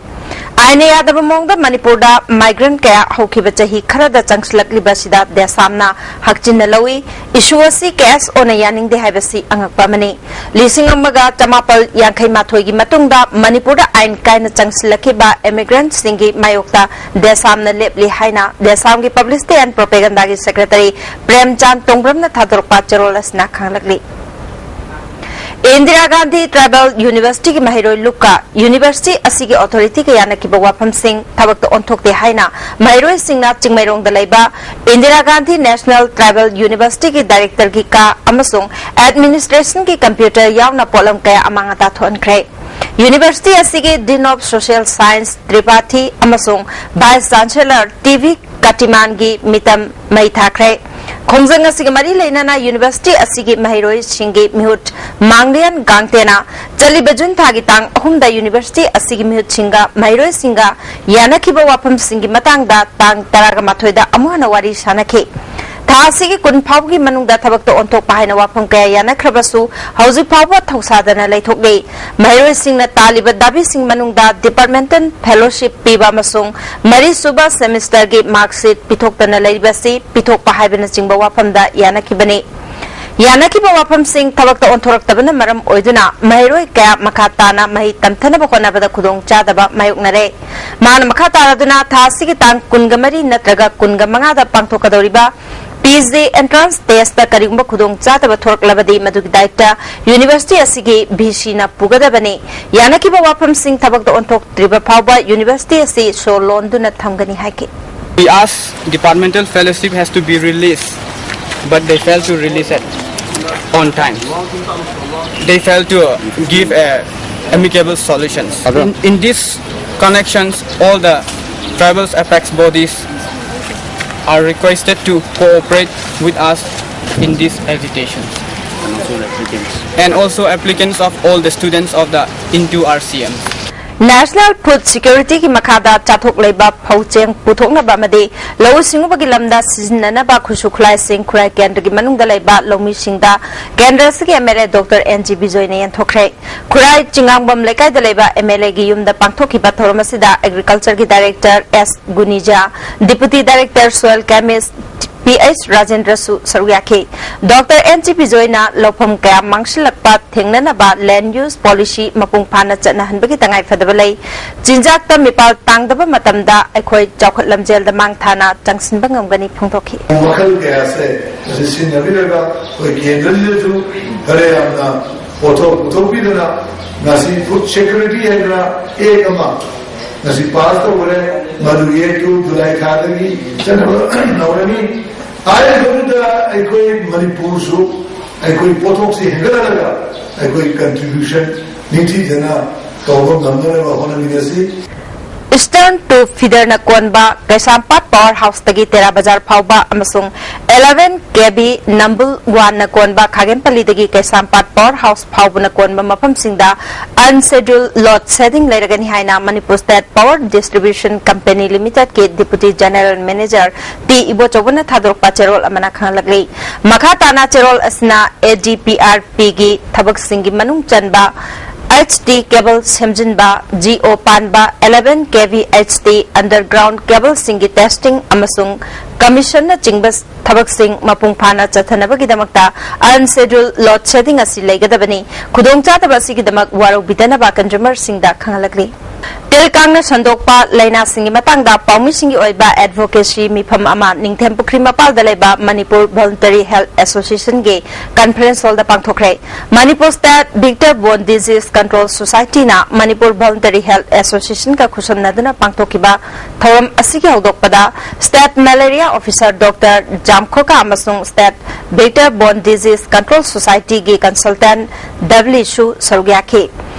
ꯑꯥꯏꯟꯅ ꯌꯥꯗꯕ ꯃꯑꯣꯡꯗ ꯃꯅꯤꯄꯨꯔꯗ migrant ꯀꯌꯥ ꯍꯧꯈꯤꯕ ꯆꯍꯤ ꯈꯔꯗ ꯆꯪꯁꯤꯜꯂꯛꯂꯤꯕ ꯑꯁꯤꯗ ꯗꯦꯁꯥꯝꯅ ꯍꯛꯆꯤꯟꯅ ꯂꯧꯏ꯫ Issue ꯑꯁꯤ KSOꯅ ꯌꯥꯅꯤꯡꯗꯦ ꯍꯥꯏꯕꯁꯤ ꯑꯉꯛꯄ ꯑꯃꯅꯤ꯫ ꯂꯤꯁꯤꯡ ꯑꯃꯒ ꯆꯃꯥꯄꯜ ꯌꯥꯡꯈꯩ ꯃꯥꯊꯣꯏꯒꯤ ꯃꯇꯨꯡꯗ ꯃꯅꯤꯄꯨꯔꯗ ꯑꯥꯏꯟ ꯀꯥꯏꯅ ꯆꯪꯁꯤꯜꯂꯛꯈꯤꯕ immigrantꯁꯤꯡꯒꯤ ꯃꯥꯌꯣꯛꯇ ꯗꯦꯁꯥꯝꯅ ꯂꯦꯞꯂꯤ ꯍꯥꯏꯅ ꯗꯦꯁꯥꯝꯒꯤ Publicity and Propagandaꯒꯤ Secretary ꯄ꯭ꯔꯦꯝꯆꯥꯟ ꯇꯣꯡꯕ꯭ꯔꯝꯅ ꯊꯥꯗꯣꯔꯛꯄ ꯆꯦꯔꯣꯜ ꯑꯁꯤꯅ ꯈꯪꯂꯛꯂꯤ꯫ ꯏꯟꯗꯤꯔꯥ ꯒꯥꯟꯙꯤ Tribal Universityꯒꯤ ꯃꯍꯩꯔꯣꯏ ꯂꯨꯞꯀ university ꯑꯁꯤꯒꯤ authorityꯒ ꯌꯥꯅꯈꯤꯕ ꯋꯥꯐꯝꯁꯤꯡ ꯊꯕꯛꯇ ꯑꯣꯟꯊꯣꯛꯇꯦ ꯍꯥꯏꯅ ꯃꯍꯩꯔꯣꯏꯁꯤꯡꯅ ꯆꯤꯡꯃꯩꯔꯣꯡꯗ ꯂꯩꯕ ꯏꯟꯗꯤꯔꯥ ꯒꯥꯟꯙꯤ National Tribal Universityꯒꯤ directorꯒꯤ ꯀꯥ ꯑꯃꯁꯨꯡ administrationꯒꯤ computer ꯌꯥꯎꯅ ꯄꯣꯠꯂꯝ ꯀꯌꯥ ꯑꯃꯥꯡ ꯑꯇꯥ ꯊꯣꯛꯍꯟꯈ꯭ꯔꯦ꯫ University ꯑꯁꯤꯒꯤ Dean of Social Science ꯇ꯭ꯔꯤꯄꯥꯊꯤ ꯑꯃꯁꯨꯡ Vice Chancellor ꯇꯤ ꯚꯤ ꯀꯥꯇꯤꯃꯥꯟꯒꯤ ꯃꯤꯇꯝ ꯃꯩ ꯊꯥꯈ꯭ꯔꯦ꯫ ꯈꯣꯡꯖꯪ ꯑꯁꯤꯒ ꯃꯔꯤ ꯂꯩꯅꯅ university ꯑꯁꯤꯒꯤ ꯃꯍꯩꯔꯣꯏꯁꯤꯡꯒꯤ ꯃꯤꯍꯨꯠ ꯃꯥꯡꯂꯤꯌꯥꯟ ꯒꯥꯡꯇꯦꯅ ꯆꯠꯂꯤꯕ ꯖꯨꯟ ꯊꯥꯒꯤ ꯇꯥꯡ ꯑꯍꯨꯝꯗ university ꯑꯁꯤꯒꯤ ꯃꯤꯍꯨꯠꯁꯤꯡꯒ ꯃꯍꯩꯔꯣꯏꯁꯤꯡꯒ ꯌꯥꯅꯈꯤꯕ ꯋꯥꯐꯝꯁꯤꯡꯒꯤ ꯃꯇꯥꯡꯗ ꯇꯥꯡ ꯇꯔꯥꯃꯥꯊꯣꯏꯗ ꯑꯃꯨꯛ ꯍꯟꯅ ꯋꯥꯔꯤ ꯁꯥꯅꯈꯤ꯫ ꯊꯥ ꯑꯁꯤꯒꯤ ꯀꯨꯟ ꯐꯥꯎꯕꯒꯤ ꯃꯅꯨꯡꯗ ꯊꯕꯛꯇ ꯑꯣꯟꯊꯣꯛꯄ ꯍꯥꯏꯅ ꯋꯥꯐꯝ ꯀꯌꯥ ꯌꯥꯅꯈ꯭ꯔꯕꯁꯨ, ꯍꯧꯖꯤꯛ ꯐꯥꯎꯕ ꯊꯧꯁꯥꯗꯅ ꯂꯩꯊꯣꯛꯂꯤ꯫ ꯃꯍꯩꯔꯣꯏꯁꯤꯡꯅ ꯇꯥꯜꯂꯤꯕ ꯗꯥꯕꯤꯁꯤꯡ ꯃꯅꯨꯡꯗ departmental fellowship ꯄꯤꯕ ꯑꯃꯁꯨꯡ ꯃꯔꯤꯁꯨꯕ semesterꯒꯤ mark sheet ꯄꯤꯊꯣꯛꯇꯅ ꯂꯩꯔꯤꯕꯁꯤ ꯄꯤꯊꯣꯛꯄ ꯍꯥꯏꯕꯅꯆꯤꯡꯕ ꯋꯥꯐꯝꯗ ꯌꯥꯅꯈꯤꯕꯅꯤ꯫ ꯌꯥꯅꯈꯤꯕ ꯋꯥꯐꯝꯁꯤꯡ ꯊꯕꯛꯇ ꯑꯣꯟꯊꯣꯔꯛꯇꯕꯅ ꯃꯔꯝ ꯑꯣꯏꯗꯨꯅ ꯃꯍꯩꯔꯣꯏ ꯀꯌꯥ ꯃꯈꯥ ꯇꯥꯅ ꯃꯍꯩ ꯇꯝꯊꯅꯕ ꯍꯣꯠꯅꯕꯗ ꯈꯨꯗꯣꯡꯆꯥꯗꯕ ꯃꯥꯌꯣꯛꯅꯔꯦ꯫ ꯃꯥꯅ ꯃꯈꯥ ꯇꯥꯔꯗꯨꯅ ꯊꯥ ꯑꯁꯤꯒꯤ ꯇꯥꯡ ꯀꯨꯟꯒ ꯃꯔꯤ ꯅꯠꯇ꯭ꯔꯒ ꯀꯨꯟꯒ ꯃꯉꯥꯗ ꯄꯥꯡꯊꯣꯛꯀꯗꯧꯔꯤꯕ P G entrance testꯇ ꯀꯔꯤꯒꯨꯝꯕ ꯈꯨꯗꯣꯡꯆꯥꯗꯕ ꯊꯣꯔꯛꯂꯕꯗꯤ ꯃꯗꯨꯒꯤ ꯗꯥꯏꯇ university ꯑꯁꯤꯒꯤ VCꯅ ꯄꯨꯒꯗꯕꯅꯤ꯫ ꯌꯥꯅꯈꯤꯕ ꯋꯥꯐꯝꯁꯤꯡ ꯊꯕꯛꯇ ꯑꯣꯟꯊꯣꯛꯇ꯭ꯔꯤꯕ ꯐꯥꯎꯕ university ꯑꯁꯤ ꯁꯣ ꯂꯣꯟꯗꯨꯅ ꯊꯝꯒꯅꯤ ꯍꯥꯏꯈꯤ꯫ We ask departmental fellowship has to be released, but they fail to release it on time. They fail to give a amicable solutions. In, in these connections, all the tribal apex bodies are requested to cooperate with us in these agitations. And also applicants. And also applicants of all the students of the into R C M. National Food Security ꯒꯤ ꯃꯈꯥꯗ ꯆꯥꯊꯣꯛ ꯂꯩꯕ ꯐꯧ ꯆꯦꯡ ꯄꯨꯊꯣꯛꯅꯕ ꯑꯃꯗꯤ ꯂꯧꯎ ꯁꯤꯡꯎꯕꯒꯤ ꯂꯝꯗ ꯁꯤꯖꯤꯟꯅꯅꯕ ꯈꯨꯠꯁꯨ ꯈꯨꯠꯂꯥꯏꯁꯤꯡ ꯈꯨꯔꯥꯏ ꯀꯦꯟꯗ꯭ꯔꯒꯤ ꯃꯅꯨꯡꯗ ꯂꯩꯕ ꯂꯧꯃꯤꯁꯤꯡꯗ ꯀꯦꯟꯗ꯭ꯔ ꯑꯁꯤꯒꯤ M L A Doctor N G ꯕꯤꯖꯣꯏꯅ ꯌꯦꯟꯊꯣꯛꯈ꯭ꯔꯦ꯫ ꯈꯨꯔꯥꯏ ꯆꯤꯉꯥꯡꯕꯝ ꯂꯩꯀꯥꯏꯗ ꯂꯩꯕ M L A ꯒꯤ ꯌꯨꯝꯗ ꯄꯥꯡꯊꯣꯛꯈꯤꯕ ꯊꯧꯔꯝ ꯑꯁꯤꯗ Agriculture ꯒꯤ Director S ꯒꯨꯅꯤꯖꯥ, Deputy Director Soil Chemist P H ꯔꯥꯖꯦꯟꯗ꯭ꯔꯁꯨ ꯁꯔꯨꯛ ꯌꯥꯈꯤ꯫ Doctor N G ꯕꯤꯖꯣꯏꯅ ꯂꯧꯐꯝ ꯀꯌꯥ ꯃꯥꯡꯁꯤꯜꯂꯛꯄ ꯊꯦꯡꯅꯅꯕ Land Use Policy ꯃꯄꯨꯡ ꯐꯥꯅ ꯆꯠꯅꯍꯟꯕꯒꯤ ꯇꯉꯥꯏꯐꯗꯕ ꯂꯩ꯫ ꯆꯤꯟꯖꯥꯛꯇ ꯃꯤꯄꯥꯜ ꯇꯥꯡꯗꯕ ꯃꯇꯝꯗ ꯑꯩꯈꯣꯏ ꯆꯥꯎꯈꯠ ꯂꯝꯖꯦꯜꯗ ꯃꯥꯡ ꯊꯥꯅ ꯆꯪꯁꯤꯟꯕ ꯉꯝꯒꯅꯤ ꯐꯣꯡꯗꯣꯛꯈꯤ꯫ ꯃꯈꯜ ꯀꯌꯥꯁꯦ ꯃꯁꯤ ꯁꯤꯖꯤꯟꯅꯕꯤꯔꯒ ꯑꯩꯈꯣꯏ ꯀꯦꯟꯗ꯭ꯔꯁꯤꯗꯁꯨ ꯈꯔ ꯌꯥꯝꯅ ꯄꯣꯠꯊꯣꯛ ꯄꯨꯊꯣꯛꯄꯤꯗꯅ ꯉꯁꯤ Food Security ꯍꯥꯏꯗꯅ Act ꯑꯃ ꯉꯁꯤ pass ꯇꯧꯈ꯭ꯔꯦ꯫ ꯃꯗꯨꯒꯤ Act ꯇꯨ July ꯊꯥꯗꯒꯤ ꯆꯠꯅꯕ ꯍꯧꯔꯅꯤ꯫ ꯍꯥꯏꯔꯤꯕꯗꯨꯗ ꯑꯩꯈꯣꯏ ꯃꯅꯤꯄꯨꯔꯁꯨ ꯑꯩꯈꯣꯏ ꯄꯣꯠꯊꯣꯛꯁꯤ ꯍꯦꯟꯒꯠꯍꯜꯂꯒ ꯑꯩꯈꯣꯏ contribution ꯅꯤꯡꯊꯤꯖꯅ ꯇꯧꯕ ꯉꯝꯅꯅꯕ ꯍꯣꯠꯅꯃꯤꯟꯅꯁꯤ꯫ Eastern to Feeder ꯅ ꯀꯣꯟꯕ ꯀꯩꯁꯥꯝꯄꯥꯠ Power House ꯇꯒꯤ ꯇꯦꯔꯥ ꯕꯖꯥꯔ ꯐꯥꯎꯕ ꯑꯃꯁꯨꯡ eleven K V Number One ꯅ ꯀꯣꯟꯕ ꯈꯥꯒꯦꯝꯄꯜꯂꯤꯗꯒꯤ ꯀꯩꯁꯥꯝꯄꯥꯠ Power House ꯐꯥꯎꯕꯅ ꯀꯣꯟꯕ ꯃꯐꯝꯁꯤꯡꯗ unscheduled load shedding ꯂꯩꯔꯒꯅꯤ ꯍꯥꯏꯅ Manipur State Power Distribution Company Limited ꯀꯤ Deputy General Manager ꯇꯤ ꯏꯕꯣꯆꯧꯕꯅ ꯊꯥꯗꯣꯔꯛꯄ ꯆꯦꯔꯣꯜ ꯑꯃꯅ ꯈꯪꯍꯜꯂꯛꯂꯤ꯫ ꯃꯈꯥ ꯇꯥꯅ ꯆꯦꯔꯣꯜ ꯑꯁꯤꯅ A D P R P ꯒꯤ ꯊꯕꯛꯁꯤꯡꯒꯤ ꯃꯅꯨꯡ ꯆꯟꯕ H T cable ꯁꯦꯝꯖꯤꯟꯕ, G O ꯄꯥꯟꯕ, eleven K V H T underground cable ꯁꯤꯡꯒꯤ testing ꯑꯃꯁꯨꯡ commission ꯅꯆꯤꯡꯕ ꯊꯕꯛꯁꯤꯡ ꯃꯄꯨꯡ ꯐꯥꯅ ꯆꯠꯊꯅꯕꯒꯤꯗꯃꯛꯇ unscheduled load shedding ꯑꯁꯤ ꯂꯩꯒꯗꯕꯅꯤ꯫ ꯈꯨꯗꯣꯡꯆꯥꯗꯕ ꯑꯁꯤꯒꯤꯗꯃꯛ ꯋꯥꯔꯧꯕꯤꯗꯅꯕ consumer ꯁꯤꯡꯗ ꯈꯪꯍꯜꯂꯛꯂꯤ꯫ ꯇꯤꯜ ꯀꯥꯡꯅ ꯁꯟꯗꯣꯛꯄ ꯂꯥꯏꯅꯥꯁꯤꯡꯒꯤ ꯃꯇꯥꯡꯗ ꯄꯥꯎꯃꯤꯁꯤꯡꯒꯤ ꯑꯣꯏꯕ advocacy ꯃꯤꯐꯝ ꯑꯃ ꯅꯤꯡꯊꯦꯝ ꯄꯨꯈ꯭ꯔꯤ ꯃꯄꯥꯜꯗ ꯂꯩꯕ Manipur Voluntary Health Association ꯒꯤ conference hall ꯗ ꯄꯥꯡꯊꯣꯛꯈ꯭ꯔꯦ꯫ Manipur State Vector Borne Disease Control Society ꯅ Manipur Voluntary Health Association ꯒ ꯈꯨꯠꯁꯝꯅꯗꯨꯅ ꯄꯥꯡꯊꯣꯛꯈꯤꯕ ꯊꯧꯔꯝ ꯑꯁꯤꯒꯤ ꯍꯧꯗꯣꯛꯄꯗ State Malaria Officer Doctor ꯖꯥꯝꯈꯣꯀꯥ ꯑꯃꯁꯨꯡ State Vector Borne Disease Control Society ꯒꯤ consultant ꯗꯕꯂꯤꯁꯨ ꯁꯔꯨꯛ ꯌꯥꯈꯤ꯫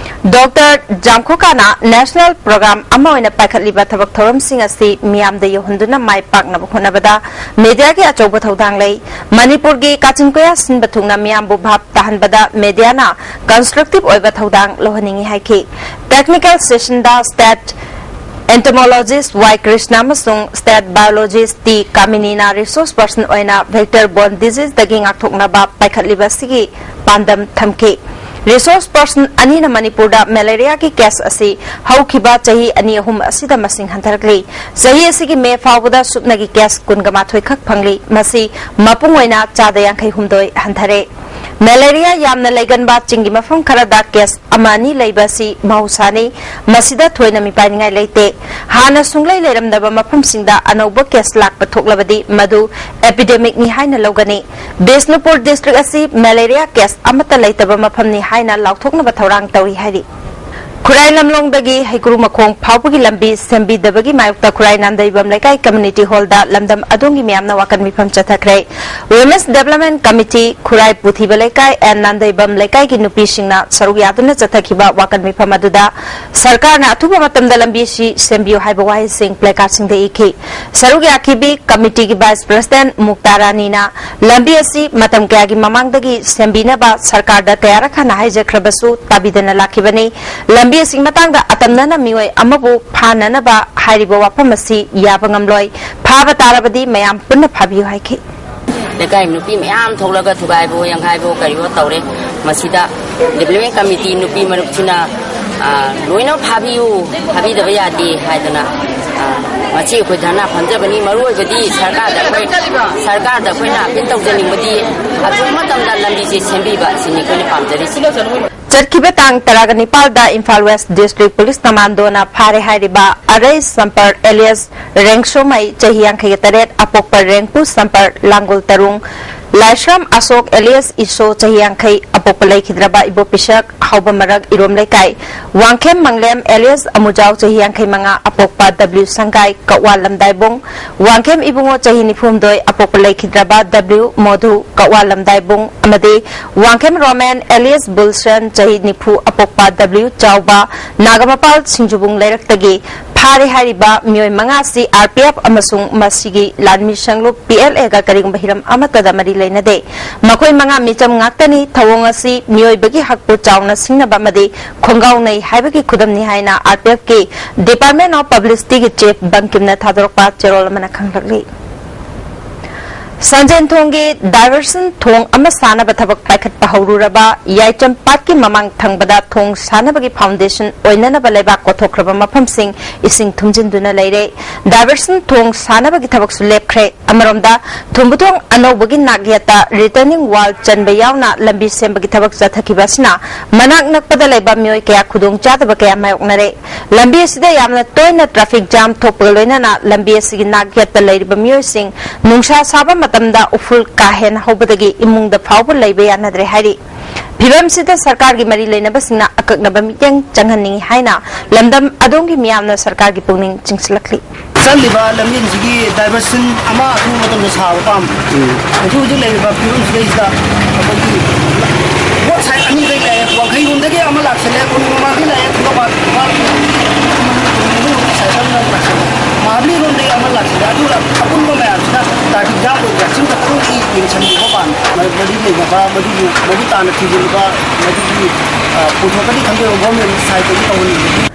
ꯗꯣꯛꯇꯔ ꯖꯥꯝꯈꯣꯀꯥꯅ ꯅꯦꯁꯅꯦꯜ ꯄ꯭ꯔꯣꯒ꯭ꯔꯥꯝ ꯑꯃ ꯑꯣꯏꯅ ꯄꯥꯏꯈꯠꯂꯤꯕ ꯊꯕꯛ ꯊꯧꯔꯝꯁꯤꯡ ꯑꯁꯤ ꯃꯤꯌꯥꯝꯗ ꯌꯧꯍꯟꯗꯨꯅ ꯃꯥꯏ ꯄꯥꯛꯅꯕ ꯍꯣꯠꯅꯕꯗ ꯃꯦꯗꯤꯌꯥꯒꯤ ꯑꯆꯧꯕ ꯊꯧꯗꯥꯡ ꯂꯩ꯫ ꯃꯅꯤꯄꯨꯔꯒꯤ ꯀꯥꯆꯤꯟ ꯀꯣꯌꯥ ꯁꯤꯟꯕ ꯊꯨꯡꯅ ꯃꯤꯌꯥꯝꯕꯨ ꯚꯥꯞ ꯇꯥꯍꯟꯕꯗ ꯃꯦꯗꯤꯌꯥꯅ ꯀꯟꯁꯇ꯭ꯔꯛꯇꯤꯚ ꯑꯣꯏꯕ ꯊꯧꯗꯥꯡ ꯂꯧꯍꯟꯅꯤꯡꯏ ꯍꯥꯏꯈꯤ꯫ ꯇꯦꯛꯅꯤꯀꯦꯜ ꯁꯦꯁꯟꯗ ꯁ꯭ꯇꯦꯠ ꯑꯦꯟꯇꯃꯣꯂꯣꯖꯤꯁ ꯋꯥꯏ ꯀ꯭ꯔꯤꯁꯅ ꯑꯃꯁꯨꯡ ꯁ꯭ꯇꯦꯠ ꯕꯥꯏꯑꯣꯂꯣꯖꯤꯁ ꯇꯤ ꯀꯥꯃꯤꯅꯤꯅ ꯔꯤꯁꯣꯔꯁ ꯄꯔꯁꯟ ꯑꯣꯏꯅ ꯚꯦꯛꯇꯔ ꯕꯣꯔꯟ ꯗꯤꯖꯤꯖꯇꯒꯤ ꯉꯥꯛꯊꯣꯛꯅꯕ ꯄꯥꯏꯈꯠꯂꯤꯕ ꯑꯁꯤꯒꯤ ꯄꯥꯟꯗꯝ ꯊꯝꯈꯤ꯫ ꯔꯤꯁꯣꯔꯁ ꯄꯔꯁꯟ ꯑꯅꯤꯅ ꯃꯅꯤꯄꯨꯔꯗ ꯃꯦꯂꯦꯔꯤꯌꯥꯒꯤ ꯀꯦꯁ ꯑꯁꯤ ꯍꯧꯈꯤꯕ ꯆꯍꯤ ꯑꯅꯤ ꯑꯍꯨꯝ ꯑꯁꯤꯗ ꯃꯁꯤꯡ ꯍꯟꯊꯔꯛꯂꯤ꯫ ꯆꯍꯤ ꯑꯁꯤꯒꯤ ꯃꯦ ꯐꯥꯎꯕꯗ ꯁꯨꯞꯅꯒꯤ ꯀꯦꯁ ꯀꯨꯟꯒ ꯃꯥꯊꯣꯏ ꯈꯛ ꯐꯪꯂꯤ꯫ ꯃꯁꯤ ꯃꯄꯨꯡ ꯑꯣꯏꯅ ꯆꯥꯗ ꯌꯥꯡꯈꯩ ꯍꯨꯝꯗꯣꯏ ꯍꯟꯊꯔꯦ꯫ ꯃꯦꯂꯦꯔꯤꯌꯥ ꯌꯥꯝꯅ ꯂꯩꯒꯟꯕ ꯆꯤꯡꯒꯤ ꯃꯐꯝ ꯈꯔꯗ ꯀꯦꯁ ꯑꯃ ꯑꯅꯤ ꯂꯩꯕ ꯑꯁꯤ ꯃꯍꯧꯁꯥꯅꯤ꯫ ꯃꯁꯤꯗ ꯊꯣꯏꯅ ꯃꯤꯄꯥꯏꯅꯤꯡꯉꯥꯏ ꯂꯩꯇꯦ꯫ ꯍꯥꯟꯅ ꯁꯨꯡꯂꯩ ꯂꯩꯔꯝꯗꯕ ꯃꯐꯝꯁꯤꯡꯗ ꯑꯅꯧꯕ ꯀꯦꯁ ꯂꯥꯛꯄ ꯊꯣꯛꯂꯕꯗꯤ ꯃꯗꯨ ꯑꯦꯄꯤꯗꯦꯃꯤꯛꯅꯤ ꯍꯥꯏꯅ ꯂꯧꯒꯅꯤ꯫ ꯕꯤꯁꯅꯨꯄꯨꯔ ꯗꯤꯁꯇ꯭ꯔꯤꯛ ꯑꯁꯤ ꯃꯦꯂꯦꯔꯤꯌꯥ ꯀꯦꯁ ꯑꯃꯠꯇ ꯂꯩꯇꯕ ꯃꯐꯝꯅꯤ ꯍꯥꯏꯅ ꯂꯥꯎꯊꯣꯛꯅꯕ ꯊꯧꯔꯥꯡ ꯇꯧꯔꯤ ꯍꯥꯏꯔꯤ꯫ ꯈꯨꯔꯥꯏ ꯂꯝꯂꯣꯡꯗꯒꯤ ꯍꯩꯀ꯭ꯔꯨ ꯃꯈꯣꯡ ꯐꯥꯎꯕꯒꯤ ꯂꯝꯕꯤ ꯁꯦꯝꯕꯤꯗꯕꯒꯤ ꯃꯥꯌꯣꯛꯇ ꯈꯨꯔꯥꯏ ꯅꯥꯟꯗꯩꯕꯝ ꯂꯩꯀꯥꯏ ꯀꯝꯃ꯭ꯌꯨꯅꯤꯇꯤ ꯍꯣꯜꯗ ꯂꯝꯗꯝ ꯑꯗꯣꯝꯒꯤ ꯃꯤꯌꯥꯝꯅ ꯋꯥꯀꯟ ꯃꯤꯐꯝ ꯆꯠꯊꯈ꯭ꯔꯦ꯫ ꯋꯨꯃꯦꯟꯁ ꯗꯦꯕꯂꯞꯃꯦꯟ ꯀꯃꯤꯇꯤ, ꯈꯨꯔꯥꯏ ꯄꯨꯊꯤꯕ ꯂꯩꯀꯥꯏ and ꯅꯥꯟꯗꯩꯕꯝ ꯂꯩꯀꯥꯏꯒꯤ ꯅꯨꯄꯤꯁꯤꯡꯅ ꯁꯔꯨꯛ ꯌꯥꯗꯨꯅ ꯆꯠꯊꯈꯤꯕ ꯋꯥꯀꯟ ꯃꯤꯐꯝ ꯑꯗꯨꯗ ꯁꯔꯀꯥꯔꯅ ꯑꯊꯨꯕ ꯃꯇꯝꯗ ꯂꯝꯕꯤ ꯑꯁꯤ ꯁꯦꯝꯕꯤꯌꯨ ꯍꯥꯏꯕ ꯋꯥꯍꯩꯁꯤꯡ ꯄ꯭ꯂꯦꯀꯥꯔꯗꯁꯤꯡꯗ ꯏꯈꯤ꯫ ꯁꯔꯨꯛ ꯌꯥꯈꯤꯕꯤ ꯀꯃꯤꯇꯤꯒꯤ ꯚꯥꯏꯁ ꯄ꯭ꯔꯁꯤꯗꯦꯟꯠ ꯃꯨꯛꯇꯥ ꯔꯥꯅꯤꯅ ꯂꯝꯕꯤ ꯑꯁꯤ ꯃꯇꯝ ꯀꯌꯥꯒꯤ ꯃꯃꯥꯡꯗꯒꯤ ꯁꯦꯝꯕꯤꯅꯕ ꯁꯔꯀꯥꯔꯗ ꯀꯌꯥꯔꯛ ꯍꯥꯟꯅ ꯍꯥꯏꯖꯈ꯭ꯔꯕꯁꯨ ꯇꯥꯕꯤꯗꯅ ꯂꯥꯛꯈꯤꯕꯅꯤ꯫ ꯂꯝꯕꯤ ꯑꯁꯤꯒꯤ ꯃꯇꯥꯡꯗ ꯑꯇꯝꯅꯅ ꯃꯤꯑꯣꯏ ꯑꯃꯕꯨ ꯐꯥꯅꯅꯕ ꯍꯥꯏꯔꯤꯕ ꯋꯥꯐꯝ ꯑꯁꯤ ꯌꯥꯕ ꯉꯝꯂꯣꯏ꯫ ꯐꯥꯕ ꯇꯥꯔꯕꯗꯤ ꯃꯌꯥꯝ ꯄꯨꯟꯅ ꯐꯥꯕꯤꯌꯨ ꯍꯥꯏꯈꯤ꯫ ꯂꯩꯀꯥꯏ ꯅꯨꯄꯤ ꯃꯌꯥꯝ ꯊꯣꯛꯂꯒ ꯊꯨꯒꯥꯏꯕꯣ, ꯌꯥꯡꯈꯥꯏꯕꯣ, ꯀꯔꯤꯕꯣ ꯇꯧꯔꯦ꯫ ꯃꯁꯤꯗ ꯗꯤꯕ꯭ꯂꯞꯃꯦꯟ ꯀꯃꯤꯇꯤ ꯅꯨꯄꯤ ꯃꯔꯨꯞꯁꯤꯅ, ꯑ, ꯂꯣꯏꯅ ꯐꯥꯕꯤꯌꯨ, ꯐꯥꯕꯤꯗꯕ ꯌꯥꯗꯦ ꯍꯥꯏꯗꯅ, ꯑ, ꯉꯁꯤ ꯑꯩꯈꯣꯏ ꯙꯔꯅꯥ ꯐꯝꯖꯕꯅꯤ꯫ ꯃꯔꯨ ꯑꯣꯏꯕꯗꯤ ꯁꯔꯀꯥꯔꯗ ꯑꯩꯈꯣꯏ, ꯁꯔꯀꯥꯔꯗ ꯑꯩꯈꯣꯏꯅ ꯑꯄꯤꯜ ꯇꯧꯖꯅꯤꯡꯕꯗꯤ ꯑꯊꯨꯕ ꯃꯇꯝꯗ ꯂꯝꯕꯤꯁꯦ ꯁꯦꯝꯕꯤꯕ, ꯁꯤꯅꯤ ꯑꯩꯈꯣꯏꯅ ꯄꯥꯝꯖꯔꯤꯁꯤ꯫ ꯆꯠꯈꯤꯕ ꯇꯥꯡ ꯇꯔꯥꯒ ꯅꯤꯄꯥꯜꯗ ꯏꯝꯐꯥꯜ ꯋꯦꯁ ꯗꯤꯁꯇ꯭ꯔꯤꯛ ꯄꯨꯂꯤꯁ ꯀꯃꯥꯟꯗꯣꯅ ꯐꯥꯔꯦ ꯍꯥꯏꯔꯤꯕ ꯑꯔꯩ ꯁꯝꯄꯔ ꯑꯦꯂꯤꯌꯥꯁ ꯔꯦꯡꯁꯣꯃꯩ, ꯆꯍꯤ ꯌꯥꯡꯈꯩꯒ ꯇꯔꯦꯠ, ꯑꯄꯣꯛꯄ ꯔꯦꯡꯄꯨ ꯁꯝꯄꯔ, ꯂꯥꯡꯒꯣꯜ ꯇꯔꯨꯡ, ꯂꯥꯏꯁ꯭ꯔꯝ ꯑꯁꯣꯛ alias ꯏꯁꯣ ꯆꯍꯤ ꯌꯥꯡꯈꯩ ꯑꯄꯣꯛꯄ ꯂꯩꯈꯤꯗ꯭ꯔꯕ ꯏꯕꯣ ꯄꯤꯁꯛ ꯍꯧꯕ ꯃꯔꯛ ꯏꯔꯣꯝ ꯂꯩꯀꯥꯏ, ꯋꯥꯡꯈꯦꯝ ꯃꯪꯂꯦꯝ alias ꯑꯃꯨꯖꯥꯎ ꯆꯍꯤ ꯌꯥꯡꯈꯩ ꯃꯉꯥ ꯑꯄꯣꯛꯄ W ꯁꯪꯒꯥꯏ ꯀꯛꯋꯥ ꯂꯝꯗꯥꯏꯕꯨꯡ, ꯋꯥꯡꯈꯦꯝ ꯏꯕꯨꯡꯉꯣ ꯆꯍꯤ ꯅꯤꯐꯨ ꯍꯨꯝꯗꯣꯏ ꯑꯄꯣꯛꯄ ꯂꯩꯈꯤꯗ꯭ꯔꯕ W ꯃꯣꯙꯨ ꯀꯛꯋꯥ ꯂꯝꯗꯥꯏꯕꯨꯡ ꯑꯃꯗꯤ ꯋꯥꯡꯈꯦꯝ ꯔꯣꯃꯦꯟ alias ꯕꯨꯜꯁꯟ ꯆꯍꯤ ꯅꯤꯐꯨ ꯑꯄꯣꯛꯄ W ꯆꯥꯎꯕ ꯅꯥꯒꯥꯃꯄꯥꯜ ꯁꯤꯡꯖꯨꯕꯨꯡ ꯂꯩꯔꯛꯇꯒꯤ ꯐꯥꯔꯦ ꯍꯥꯏꯔꯤꯕ ꯃꯤꯑꯣꯏ ꯃꯉꯥ ꯑꯁꯤ R P F ꯑꯃꯁꯨꯡ ꯃꯁꯤꯒꯤ ꯂꯥꯟꯃꯤ ꯁꯪꯂꯨꯞ P L Aꯒ ꯀꯔꯤꯒꯨꯝꯕ ꯍꯤꯔꯝ ꯑꯃꯠꯇꯗ ꯃꯔꯤ ꯂꯩꯅꯗꯦ꯫ ꯃꯈꯣꯏ ꯃꯉꯥ ꯃꯤꯆꯝ ꯉꯥꯛꯇꯅꯤ꯫ ꯊꯧꯑꯣꯡ ꯑꯁꯤ ꯃꯤꯑꯣꯏꯕꯒꯤ ꯍꯛꯄꯨ ꯆꯥꯎꯅ ꯁꯤꯡꯅꯕ ꯑꯃꯗꯤ ꯈꯣꯡꯒꯥꯎꯅꯩ ꯍꯥꯏꯕꯒꯤ ꯈꯨꯗꯝꯅꯤ ꯍꯥꯏꯅ R P Fꯀꯤ Department of Publicityꯒꯤ chief ꯕꯪꯀꯤꯝꯅ ꯊꯥꯗꯣꯔꯛꯄ ꯆꯦꯔꯣꯜ ꯑꯃꯅ ꯈꯪꯂꯛꯂꯤ꯫ ꯁꯟꯖꯦꯟꯊꯣꯡꯒꯤ diversion ꯊꯣꯡ ꯑꯃ ꯁꯥꯅꯕ ꯊꯕꯛ ꯄꯥꯏꯈꯠꯄ ꯍꯧꯔꯨꯔꯕ ꯌꯥꯏꯆꯝꯄꯥꯠꯀꯤ ꯃꯃꯥꯡ ꯊꯪꯕꯗ ꯊꯣꯡ ꯁꯥꯅꯕꯒꯤ foundation ꯑꯣꯏꯅꯅꯕ ꯂꯩꯕꯥꯛ ꯀꯣꯊꯣꯛꯈ꯭ꯔꯕ ꯃꯐꯝꯁꯤꯡ ꯏꯁꯤꯡ ꯊꯨꯝꯖꯤꯟꯗꯨꯅ ꯂꯩꯔꯦ꯫ Diversion ꯊꯣꯡ ꯁꯥꯅꯕꯒꯤ ꯊꯕꯛꯁꯨ ꯂꯦꯞꯈ꯭ꯔꯦ꯫ ꯑꯃꯔꯣꯝꯗ, ꯊꯨꯝꯕꯨꯊꯣꯡ ꯑꯅꯧꯕꯒꯤ ꯅꯥꯛꯌꯦꯠꯇ retaining wall ꯆꯟꯕ ꯌꯥꯎꯅ ꯂꯝꯕꯤ ꯁꯦꯝꯕꯒꯤ ꯊꯕꯛ ꯆꯠꯊꯈꯤꯕ ꯑꯁꯤꯅ ꯃꯅꯥꯛ ꯅꯛꯄꯗ ꯂꯩꯕ ꯃꯤꯑꯣꯏ ꯀꯌꯥ ꯈꯨꯗꯣꯡꯆꯥꯗꯕ ꯀꯌꯥ ꯃꯥꯌꯣꯛꯅꯔꯦ꯫ ꯂꯝꯕꯤ ꯑꯁꯤꯗ ꯌꯥꯝꯅ ꯇꯣꯏꯅ traffic jam ꯊꯣꯛꯄꯒ ꯂꯣꯏꯅꯅ ꯂꯝꯕꯤ ꯑꯁꯤꯒꯤ ꯅꯥꯛꯌꯦꯠꯇ ꯂꯩꯔꯤꯕ ꯃꯤꯑꯣꯏꯁꯤꯡ ꯅꯨꯡꯁꯥ ꯁꯥꯕ ꯃꯇꯝꯗ ꯎꯐꯨꯜ ꯀꯥ ꯍꯦꯟꯅ ꯍꯧꯕꯗꯒꯤ ꯏꯃꯨꯡꯗ ꯐꯥꯎꯕ ꯂꯩꯕ ꯌꯥꯅꯗ꯭ꯔꯦ ꯍꯥꯏꯔꯤ꯫ ꯐꯤꯕꯝꯁꯤꯗ ꯁꯔꯀꯥꯔꯒꯤ ꯃꯔꯤ ꯂꯩꯅꯕꯁꯤꯡꯅ ꯑꯀꯛꯅꯕ ꯃꯤꯠꯌꯦꯡ ꯆꯪꯍꯟꯅꯤꯡꯏ ꯍꯥꯏꯅ ꯂꯝꯗꯝ ꯑꯗꯣꯝꯒꯤ ꯃꯤꯌꯥꯝꯅ ꯁꯔꯀꯥꯔꯒꯤ ꯄꯨꯛꯅꯤꯡ ꯆꯤꯡꯁꯤꯜꯂꯛꯂꯤ꯫ ꯆꯠꯂꯤꯕ ꯂꯝꯕꯤꯁꯤꯒꯤ diversion ꯑꯃ ꯑꯊꯨꯕ ꯃꯇꯝꯗ ꯁꯥꯕ ꯄꯥꯝꯃꯤ꯫ ꯍꯧꯖꯤꯛ ꯍꯧꯖꯤꯛ ꯂꯩꯔꯤꯕ ꯐꯤꯕꯝꯁꯤꯗꯩꯁꯤꯗ ꯑꯩꯈꯣꯏꯒꯤ both side ꯑꯅꯤꯗꯒꯤ ꯂꯥꯛꯑꯦ, ꯋꯥꯡꯈꯩꯔꯣꯝꯗꯒꯤ ꯑꯃ ꯂꯥꯛꯁꯜꯂꯦ, ꯀꯣꯅꯨꯡ ꯃꯃꯥꯡꯗꯒꯤ ꯂꯥꯛꯑꯦ, ꯈꯨꯟꯗ꯭ꯔꯥꯎꯕꯥꯠ ꯃꯃꯥꯡꯒꯤ ꯁꯥꯏꯠ ꯑꯃ ꯂꯥꯛꯁꯜꯂꯦ, ꯃꯍꯥꯕꯂꯤꯔꯣꯝꯗꯒꯤ ꯑꯃ ꯂꯥꯛꯁꯜꯂꯦ꯫ ꯑꯗꯨꯅ ꯑꯄꯨꯟꯕ ꯃꯌꯥꯝꯁꯤꯅ traffic jam ꯑꯣꯏꯕ ꯁꯤꯝꯇꯪꯗꯤ ꯌꯦꯡꯁꯤꯟꯕꯤꯕ ꯄꯥꯝꯃꯤ꯫ ꯃꯔꯤ ꯂꯩꯅꯕ ꯃꯗꯨꯕꯨ ꯃꯃꯨꯠ ꯇꯥꯅ ꯊꯤꯖꯤꯟꯕ, ꯃꯗꯨꯒꯤ, ꯑ, ꯄꯨꯊꯣꯛꯀꯅꯤ ꯈꯪꯗꯦ, government side ꯇꯒꯤ ꯇꯧꯍꯟꯅꯤꯡꯕꯒꯤ꯫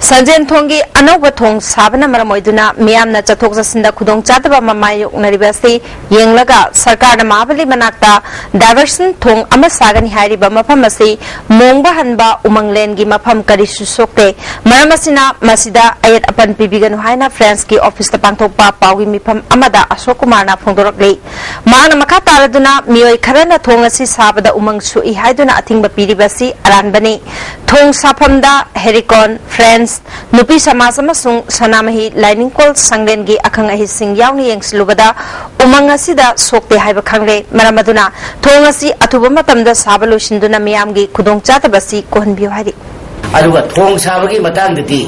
ꯁꯟꯖꯦꯟꯊꯣꯡꯒꯤ ꯑꯅꯧꯕ ꯊꯣꯡ ꯁꯥꯕꯅ ꯃꯔꯝ ꯑꯣꯏꯗꯨꯅ ꯃꯤꯌꯥꯝꯅ ꯆꯠꯊꯣꯛ ꯆꯠꯁꯤꯟꯗ ꯈꯨꯗꯣꯡꯆꯥꯗꯕ ꯑꯃ ꯃꯥꯌꯣꯛꯅꯔꯤꯕ ꯑꯁꯤ ꯌꯦꯡꯂꯒ ꯁꯔꯀꯥꯔꯅ ꯃꯍꯥꯕꯂꯤ ꯃꯅꯥꯛꯇ diversion ꯊꯣꯡ ꯑꯃ ꯁꯥꯒꯅꯤ ꯍꯥꯏꯔꯤꯕ ꯃꯐꯝ ꯑꯁꯤ ꯃꯣꯡꯕ ꯍꯟꯕ ꯎꯃꯪꯂꯦꯟꯒꯤ ꯃꯐꯝ ꯀꯔꯤꯁꯨ ꯁꯣꯛꯇꯦ꯫ ꯃꯔꯝ ꯑꯁꯤꯅ ꯃꯁꯤꯗ ꯑꯌꯦꯠ ꯑꯄꯟ ꯄꯤꯕꯤꯒꯅꯨ ꯍꯥꯏꯅ Frenchꯀꯤ officeꯇ ꯄꯥꯡꯊꯣꯛꯄ ꯄꯥꯎꯒꯤ ꯃꯤꯐꯝ ꯑꯃꯗ ꯑꯁꯣꯛ ꯀꯨꯃꯥꯔꯅ ꯐꯣꯡꯗꯣꯔꯛꯂꯤ꯫ ꯃꯍꯥꯛꯅ ꯃꯈꯥ ꯇꯥꯔꯗꯨꯅ ꯃꯤꯑꯣꯏ ꯈꯔꯅ ꯊꯣꯡ ꯑꯁꯤ ꯁꯥꯕꯗ ꯎꯃꯪ ꯁꯣꯛꯏ ꯍꯥꯏꯗꯨꯅ ꯑꯊꯤꯡꯕ ꯄꯤꯔꯤꯕ ꯑꯁꯤ ꯑꯔꯥꯟꯕꯅꯤ꯫ ꯊꯣꯡ ꯁꯥꯐꯝꯗ ꯍꯦꯔꯤꯀꯣꯟ, French, ꯅꯨꯄꯤ ꯁꯃꯥꯖ ꯑꯃꯁꯨꯡ ꯁꯅꯥꯃꯍꯤ ꯂꯥꯏꯅꯤꯡꯀꯣꯜ ꯁꯪꯂꯦꯟꯒꯤ ꯑꯈꯪ ꯑꯍꯩꯁꯤꯡ ꯌꯥꯎꯅ ꯌꯦꯡꯁꯤꯜꯂꯨꯕꯗ ꯎꯃꯪ ꯑꯁꯤꯗ ꯁꯣꯛꯇꯦ ꯍꯥꯏꯕ ꯈꯪꯂꯦ꯫ ꯃꯔꯝ ꯑꯗꯨꯅ ꯊꯣꯡ ꯑꯁꯤ ꯑꯊꯨꯕ ꯃꯇꯝꯗ ꯁꯥꯕ ꯂꯣꯏꯁꯤꯟꯗꯨꯅ ꯃꯤꯌꯥꯝꯒꯤ ꯈꯨꯗꯣꯡꯆꯥꯗꯕ ꯑꯁꯤ ꯀꯣꯛꯍꯟꯕꯤꯌꯨ ꯍꯥꯏꯔꯤ꯫ ꯑꯗꯨꯒ ꯊꯣꯡ ꯁꯥꯕꯒꯤ ꯃꯇꯥꯡꯗꯗꯤ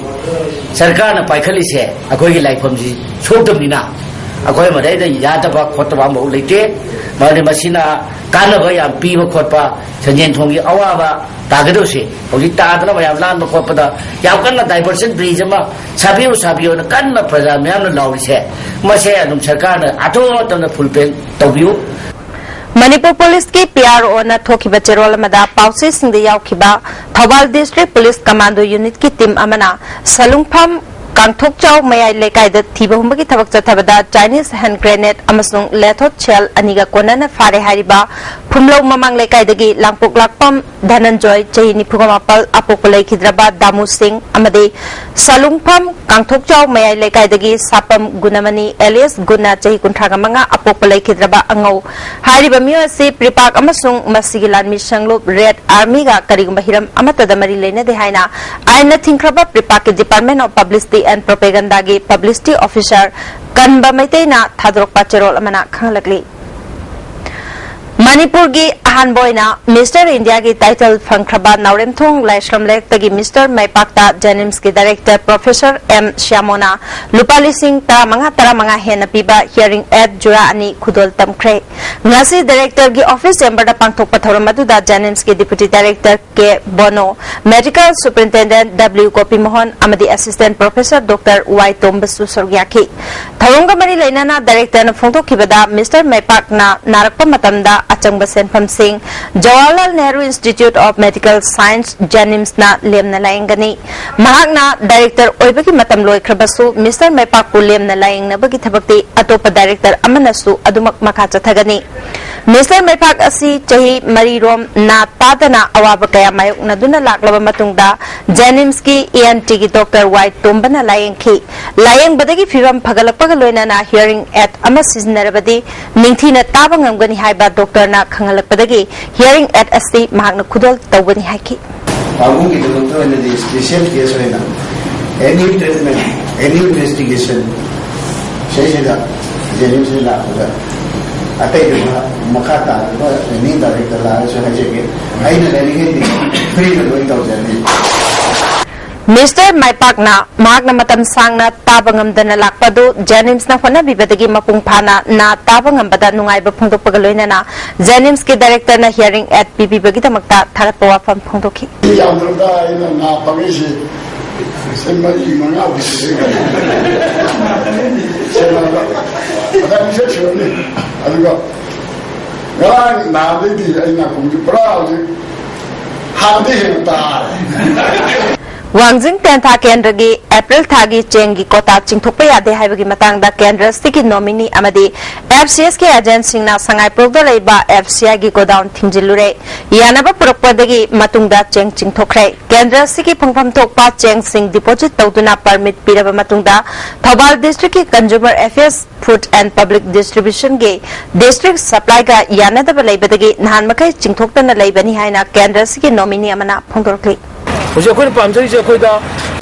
ꯁꯔꯀꯥꯔꯅ ꯄꯥꯏꯈꯠꯂꯤꯁꯦ ꯑꯩꯈꯣꯏꯒꯤ ꯂꯥꯏꯐꯝꯁꯤ ꯁꯣꯛꯇꯕꯅꯤꯅ ꯑꯩꯈꯣꯏ ꯃꯗꯩꯗ ꯌꯥꯗꯕ ꯈꯣꯠꯇꯕ ꯑꯃꯐꯥꯎ ꯂꯩꯇꯦ꯫ ꯃꯔꯝꯗꯤ ꯃꯁꯤꯅ ꯀꯥꯟꯅꯕ ꯌꯥꯝ ꯄꯤꯕ ꯈꯣꯠꯄ, ꯁꯟꯖꯦꯟ ꯊꯣꯡꯒꯤ ꯑꯋꯥꯕ ꯇꯥꯒꯗꯧꯁꯦ ꯍꯧꯖꯤꯛ ꯇꯥꯗꯅꯕ ꯌꯥꯝ ꯂꯥꯟꯕ ꯈꯣꯠꯄꯗ ꯌꯥꯝ ꯀꯟꯅ diversion bridge ꯑꯃ ꯁꯥꯕꯤꯌꯨ, ꯁꯥꯕꯤꯌꯨꯅ ꯀꯟꯅ ꯄ꯭ꯔꯖꯥ ꯃꯌꯥꯝꯅ ꯂꯥꯎꯔꯤꯁꯦ, ꯃꯁꯦ ꯑꯗꯨꯝ ꯁꯔꯀꯥꯔꯅ ꯑꯊꯨꯕ ꯃꯇꯝꯗ fulfill ꯇꯧꯕꯤꯌꯨ꯫ ꯃꯅꯤꯄꯨꯔ ꯄꯨꯂꯤꯁꯀꯤ P R O ꯅ ꯊꯣꯛꯈꯤꯕ ꯆꯦꯔꯣꯜ ꯑꯃꯗ ꯄꯥꯎꯆꯦꯁꯤꯡꯗ ꯌꯥꯎꯈꯤꯕ Thoubal District Police Commando Unit ꯀꯤ team ꯑꯃꯅ ꯁꯂꯨꯡꯐꯝ ꯀꯥꯡꯊꯣꯛꯆꯥꯎ ꯃꯌꯥꯏ ꯂꯩꯀꯥꯏꯗ ꯊꯤꯕ ꯍꯨꯝꯕꯒꯤ ꯊꯕꯛ ꯆꯠꯊꯕꯗ Chinese hand grenade ꯑꯃꯁꯨꯡ ꯂꯦꯊꯣꯠ shell ꯑꯅꯤꯒ ꯀꯣꯟꯅꯅ ꯐꯥꯔꯦ ꯍꯥꯏꯔꯤꯕ ꯐꯨꯝꯂꯧ ꯃꯃꯥꯡ ꯂꯩꯀꯥꯏꯗꯒꯤ ꯂꯥꯡꯄꯣꯛꯂꯥꯛꯄꯝ ꯙꯅꯟꯖꯣꯏ, ꯆꯍꯤ ꯅꯤꯐꯨꯒ ꯃꯥꯄꯜ, ꯑꯄꯣꯛꯄ ꯂꯩꯈꯤꯗ꯭ꯔꯕ ꯗꯥꯃꯨ ꯁꯤꯡ, ꯑꯃꯗꯤ ꯁꯂꯨꯡꯐꯝ ꯀꯥꯡꯊꯣꯛꯆꯥꯎ ꯃꯌꯥꯏ ꯂꯩꯀꯥꯏꯗꯒꯤ ꯁꯥꯄꯝ ꯒꯨꯅꯃꯅꯤ alias ꯒꯨꯅ, ꯆꯍꯤ ꯀꯨꯟꯊ꯭ꯔꯥꯒ ꯃꯉꯥ, ꯑꯄꯣꯛꯄ ꯂꯩꯈꯤꯗ꯭ꯔꯕ ꯑꯉꯧ ꯍꯥꯏꯔꯤꯕ ꯃꯤꯑꯣꯏ ꯑꯁꯤ ꯄ꯭ꯔꯤꯄꯥꯛ ꯑꯃꯁꯨꯡ ꯃꯁꯤꯒꯤ ꯂꯥꯟꯃꯤ ꯁꯪꯂꯨꯞ Red Army ꯒ ꯀꯔꯤꯒꯨꯝꯕ ꯍꯤꯔꯝ ꯑꯃꯠꯇꯗ ꯃꯔꯤ ꯂꯩꯅꯗꯦ ꯍꯥꯏꯅ ꯑꯥꯏꯟꯅ ꯊꯤꯡꯈ꯭ꯔꯕ ꯄ꯭ꯔꯤꯄꯥꯛꯀꯤ Department of Publicity and Propaganda ꯒꯤ publicity officer ꯀꯟꯕ ꯃꯩꯇꯩꯅ ꯊꯥꯗꯣꯔꯛꯄ ꯆꯦꯔꯣꯜ ꯑꯃꯅ ꯈꯪꯍꯜꯂꯛꯂꯤ꯫ ꯃꯅꯤꯄꯨꯔꯒꯤ ꯑꯍꯥꯟꯕ ꯑꯣꯏꯅ Mister India ꯒꯤ title ꯐꯪꯈ꯭ꯔꯕ ꯅꯥꯎꯔꯦꯝꯊꯣꯡ ꯂꯥꯏꯁ꯭ꯔꯝ ꯂꯩꯔꯛꯇꯒꯤ Mister ꯃꯥꯏꯄꯥꯛꯇ JNIMS ꯀꯤ director Professor M ꯁ꯭ꯌꯥꯃꯣꯅ ꯂꯨꯄꯥ ꯂꯤꯁꯤꯡ ꯇꯔꯥꯃꯉꯥ, ꯇꯔꯥꯃꯉꯥ ꯍꯦꯟꯅ ꯄꯤꯕ hearing aid ꯖꯨꯔꯥ ꯑꯅꯤ ꯈꯨꯗꯣꯜ ꯇꯝꯈ꯭ꯔꯦ꯫ ꯉꯁꯤ director ꯒꯤ office chamber ꯗ ꯄꯥꯡꯊꯣꯛꯄ ꯊꯧꯔꯝ ꯑꯗꯨꯗ JNIMS ꯀꯤ Deputy Director ꯀꯦ ꯕꯣꯅꯣ, Medical Superintendent W ꯒꯣꯄꯤꯃꯣꯍꯟ ꯑꯃꯗꯤ Assistant Professor Doctor ꯋꯥꯏ ꯇꯣꯝꯕꯁꯨ ꯁꯔꯨꯛ ꯌꯥꯈꯤ꯫ ꯊꯧꯔꯝꯒ ꯃꯔꯤ ꯂꯩꯅꯅ director ꯅ ꯐꯣꯡꯗꯣꯛꯈꯤꯕꯗ, Mister ꯃꯩꯄꯥꯛꯅ ꯅꯥꯔꯛꯄ ꯃꯇꯝꯗ ꯑꯆꯪꯕ ꯁꯦꯟꯐꯝꯁꯤꯡ Jawaharlal Nehru Institute of Medical Science, JNIMS ꯅ ꯂꯦꯝꯅ ꯂꯥꯌꯦꯡꯒꯅꯤ꯫ ꯃꯍꯥꯛꯅ director ꯑꯣꯏꯕꯒꯤ ꯃꯇꯝ ꯂꯣꯏꯈ꯭ꯔꯕꯁꯨ, Mister ꯃꯩꯄꯥꯛꯄꯨ ꯂꯦꯝꯅ ꯂꯥꯌꯦꯡꯅꯕꯒꯤ ꯊꯕꯛꯇꯤ ꯑꯇꯣꯞꯄ director ꯑꯃꯅꯁꯨ ꯑꯗꯨꯃꯛ ꯃꯈꯥ ꯆꯠꯊꯒꯅꯤ꯫ Mister ꯃꯩꯄꯥꯛ ꯑꯁꯤ ꯆꯍꯤ ꯃꯔꯤꯔꯣꯝ ꯅꯥ ꯇꯥꯗꯅ ꯑꯋꯥꯕ ꯀꯌꯥ ꯃꯥꯌꯣꯛꯅꯗꯨꯅ ꯂꯥꯛꯂꯕ ꯃꯇꯨꯡꯗ JNIMS ꯀꯤ ENT ꯒꯤ Doctor ꯋꯥꯏ ꯇꯣꯝꯕꯅ ꯂꯥꯌꯦꯡꯈꯤ꯫ ꯂꯥꯌꯦꯡꯕꯗꯒꯤ ꯐꯤꯕꯝ ꯐꯒꯠꯂꯛꯄꯒ ꯂꯣꯏꯅꯅ hearing aid ꯑꯃ ꯁꯤꯖꯤꯟꯅꯔꯕꯗꯤ ꯅꯤꯡꯊꯤꯅ ꯇꯥꯕ ꯉꯝꯒꯅꯤ ꯍꯥꯏꯕ doctor ꯅ ꯈꯪꯍꯜꯂꯛꯄꯗꯒꯤ hearing aid ꯑꯁꯤ ꯃꯍꯥꯛꯅ ꯈꯨꯗꯣꯜ ꯇꯧꯒꯅꯤ ꯍꯥꯏꯈꯤ꯫ ꯄꯥꯕꯨꯡꯒꯤꯗꯃꯛꯇ ꯑꯣꯏꯅꯗꯤ special case ꯑꯣꯏꯅ Any treatment, any investigation, ꯁꯤꯁꯤꯗ ꯖꯦꯅꯤꯝꯁꯁꯤꯗ ꯂꯥꯛꯄꯗ ꯑꯇꯩꯗꯨꯅ ꯃꯈꯥ ꯇꯥꯔꯛꯄ ꯑꯦꯅꯤ ꯗꯥꯏꯔꯦꯛꯇꯔ ꯂꯥꯛꯑꯒꯁꯨ ꯍꯥꯏꯖꯒꯦ, ꯑꯩꯅ ꯂꯩꯔꯤꯉꯩꯗꯤ ꯐ꯭ꯔꯤꯗ ꯂꯣꯏ ꯇꯧꯖꯅꯤ꯫ ꯃꯤꯁꯇꯔ ꯃꯥꯏꯄꯥꯛꯅ ꯃꯍꯥꯛꯅ ꯃꯇꯝ ꯁꯥꯡꯅ ꯇꯥꯕ ꯉꯝꯗꯅ ꯂꯥꯛꯄ ꯑꯗꯨ ꯖꯦꯅꯤꯝꯁꯅ ꯍꯣꯠꯅꯕꯤꯕꯗꯒꯤ ꯃꯄꯨꯡ ꯐꯥꯅ ꯅꯥ ꯇꯥꯕ ꯉꯝꯕꯗ ꯅꯨꯡꯉꯥꯏꯕ ꯐꯣꯡꯗꯣꯛꯄꯒ ꯂꯣꯏꯅꯅ ꯖꯦꯅꯤꯝꯁꯀꯤ ꯗꯥꯏꯔꯦꯛꯇꯔꯅ ꯍꯤꯌꯥꯔꯤꯡ ꯑꯦꯗ ꯄꯤꯕꯤꯕꯒꯤꯗꯃꯛꯇ ꯊꯥꯒꯠꯄ ꯋꯥꯐꯝ ꯐꯣꯡꯗꯣꯛꯈꯤ꯫ ꯃꯤ ꯌꯥꯝꯗ꯭ꯔꯕꯗ ꯑꯩꯅ ꯅꯥ ꯄꯪꯉꯤꯁꯤ ꯁꯤ ꯃꯔꯤ ꯃꯉꯥꯕꯨꯗꯤ ꯁꯨꯔꯦ꯫ ꯁꯦꯟꯅꯕ ꯑꯗ ꯑꯅꯤꯁꯦ ꯁꯨꯔꯅꯤ꯫ ꯑꯗꯨꯒ ꯉꯔꯥꯡ ꯅꯍꯥꯟꯗꯩꯗꯤ ꯑꯩ ꯅꯥꯀꯣꯡꯁꯦ ꯄꯨꯔꯥ ꯍꯧꯖꯤꯛ ꯍꯥꯟꯅꯗꯤ ꯍꯦꯟꯅ ꯇꯥꯔꯦ꯫ ꯋꯥꯡꯖꯤꯡ ꯇꯦꯟꯊꯥ ꯀꯦꯟꯗ꯭ꯔꯒꯤ ꯑꯦꯄ꯭ꯔꯤꯜ ꯊꯥꯒꯤ ꯆꯦꯡꯒꯤ ꯀꯣꯇꯥ ꯆꯤꯡꯊꯣꯛꯄ ꯌꯥꯗꯦ ꯍꯥꯏꯕꯒꯤ ꯃꯇꯥꯡꯗ ꯀꯦꯟꯗ꯭ꯔ ꯑꯁꯤꯒꯤ ꯅꯣꯃꯤꯅꯤ ꯑꯃꯗꯤ ꯑꯦꯐ ꯁꯤ ꯑꯦꯁꯀꯤ ꯑꯦꯖꯦꯟꯁꯤꯡꯅ ꯁꯉꯥꯏꯄ꯭ꯔꯧꯗ ꯂꯩꯕ ꯑꯦꯐ ꯁꯤ ꯑꯥꯏꯒꯤ ꯒꯣꯗꯥꯎꯟ ꯊꯤꯡꯖꯤꯜꯂꯨꯔꯦ꯫ ꯌꯥꯅꯕ ꯄꯨꯔꯛꯄꯗꯒꯤ ꯃꯇꯨꯡꯗ ꯆꯦꯡ ꯆꯤꯡꯊꯣꯛꯈ꯭ꯔꯦ꯫ ꯀꯦꯟꯗ꯭ꯔ ꯑꯁꯤꯒꯤ ꯐꯪꯐꯝ ꯊꯣꯛꯄ ꯆꯦꯡꯁꯤꯡ ꯗꯤꯄꯣꯖꯤꯠ ꯇꯧꯗꯨꯅ ꯄꯔꯃꯤꯠ ꯄꯤꯔꯕ ꯃꯇꯨꯡꯗ ꯊꯧꯕꯥꯜ ꯗꯤꯁꯇ꯭ꯔꯤꯛꯀꯤ consumer affairs food and public ꯗꯤꯁꯇ꯭ꯔꯤꯕ꯭ꯌꯨꯁꯟꯒꯤ ꯗꯤꯁꯇ꯭ꯔꯤꯛ ꯁꯄ꯭ꯂꯥꯏꯒ ꯌꯥꯅꯗꯕ ꯂꯩꯕꯗꯒꯤ ꯅꯍꯥꯟ ꯃꯈꯩ ꯆꯤꯡꯊꯣꯛꯇꯅ ꯂꯩꯕꯅꯤ ꯍꯥꯏꯅ ꯀꯦꯟꯗ꯭ꯔ ꯑꯁꯤꯒꯤ ꯅꯣꯃꯤꯅꯤ ꯑꯃꯅ ꯐꯣꯡꯗꯣꯔꯛꯂꯤ꯫ ꯍꯧꯖꯤꯛ ꯑꯩꯈꯣꯏꯅ ꯄꯥꯝꯖꯔꯤꯁꯦ ꯑꯩꯈꯣꯏꯗ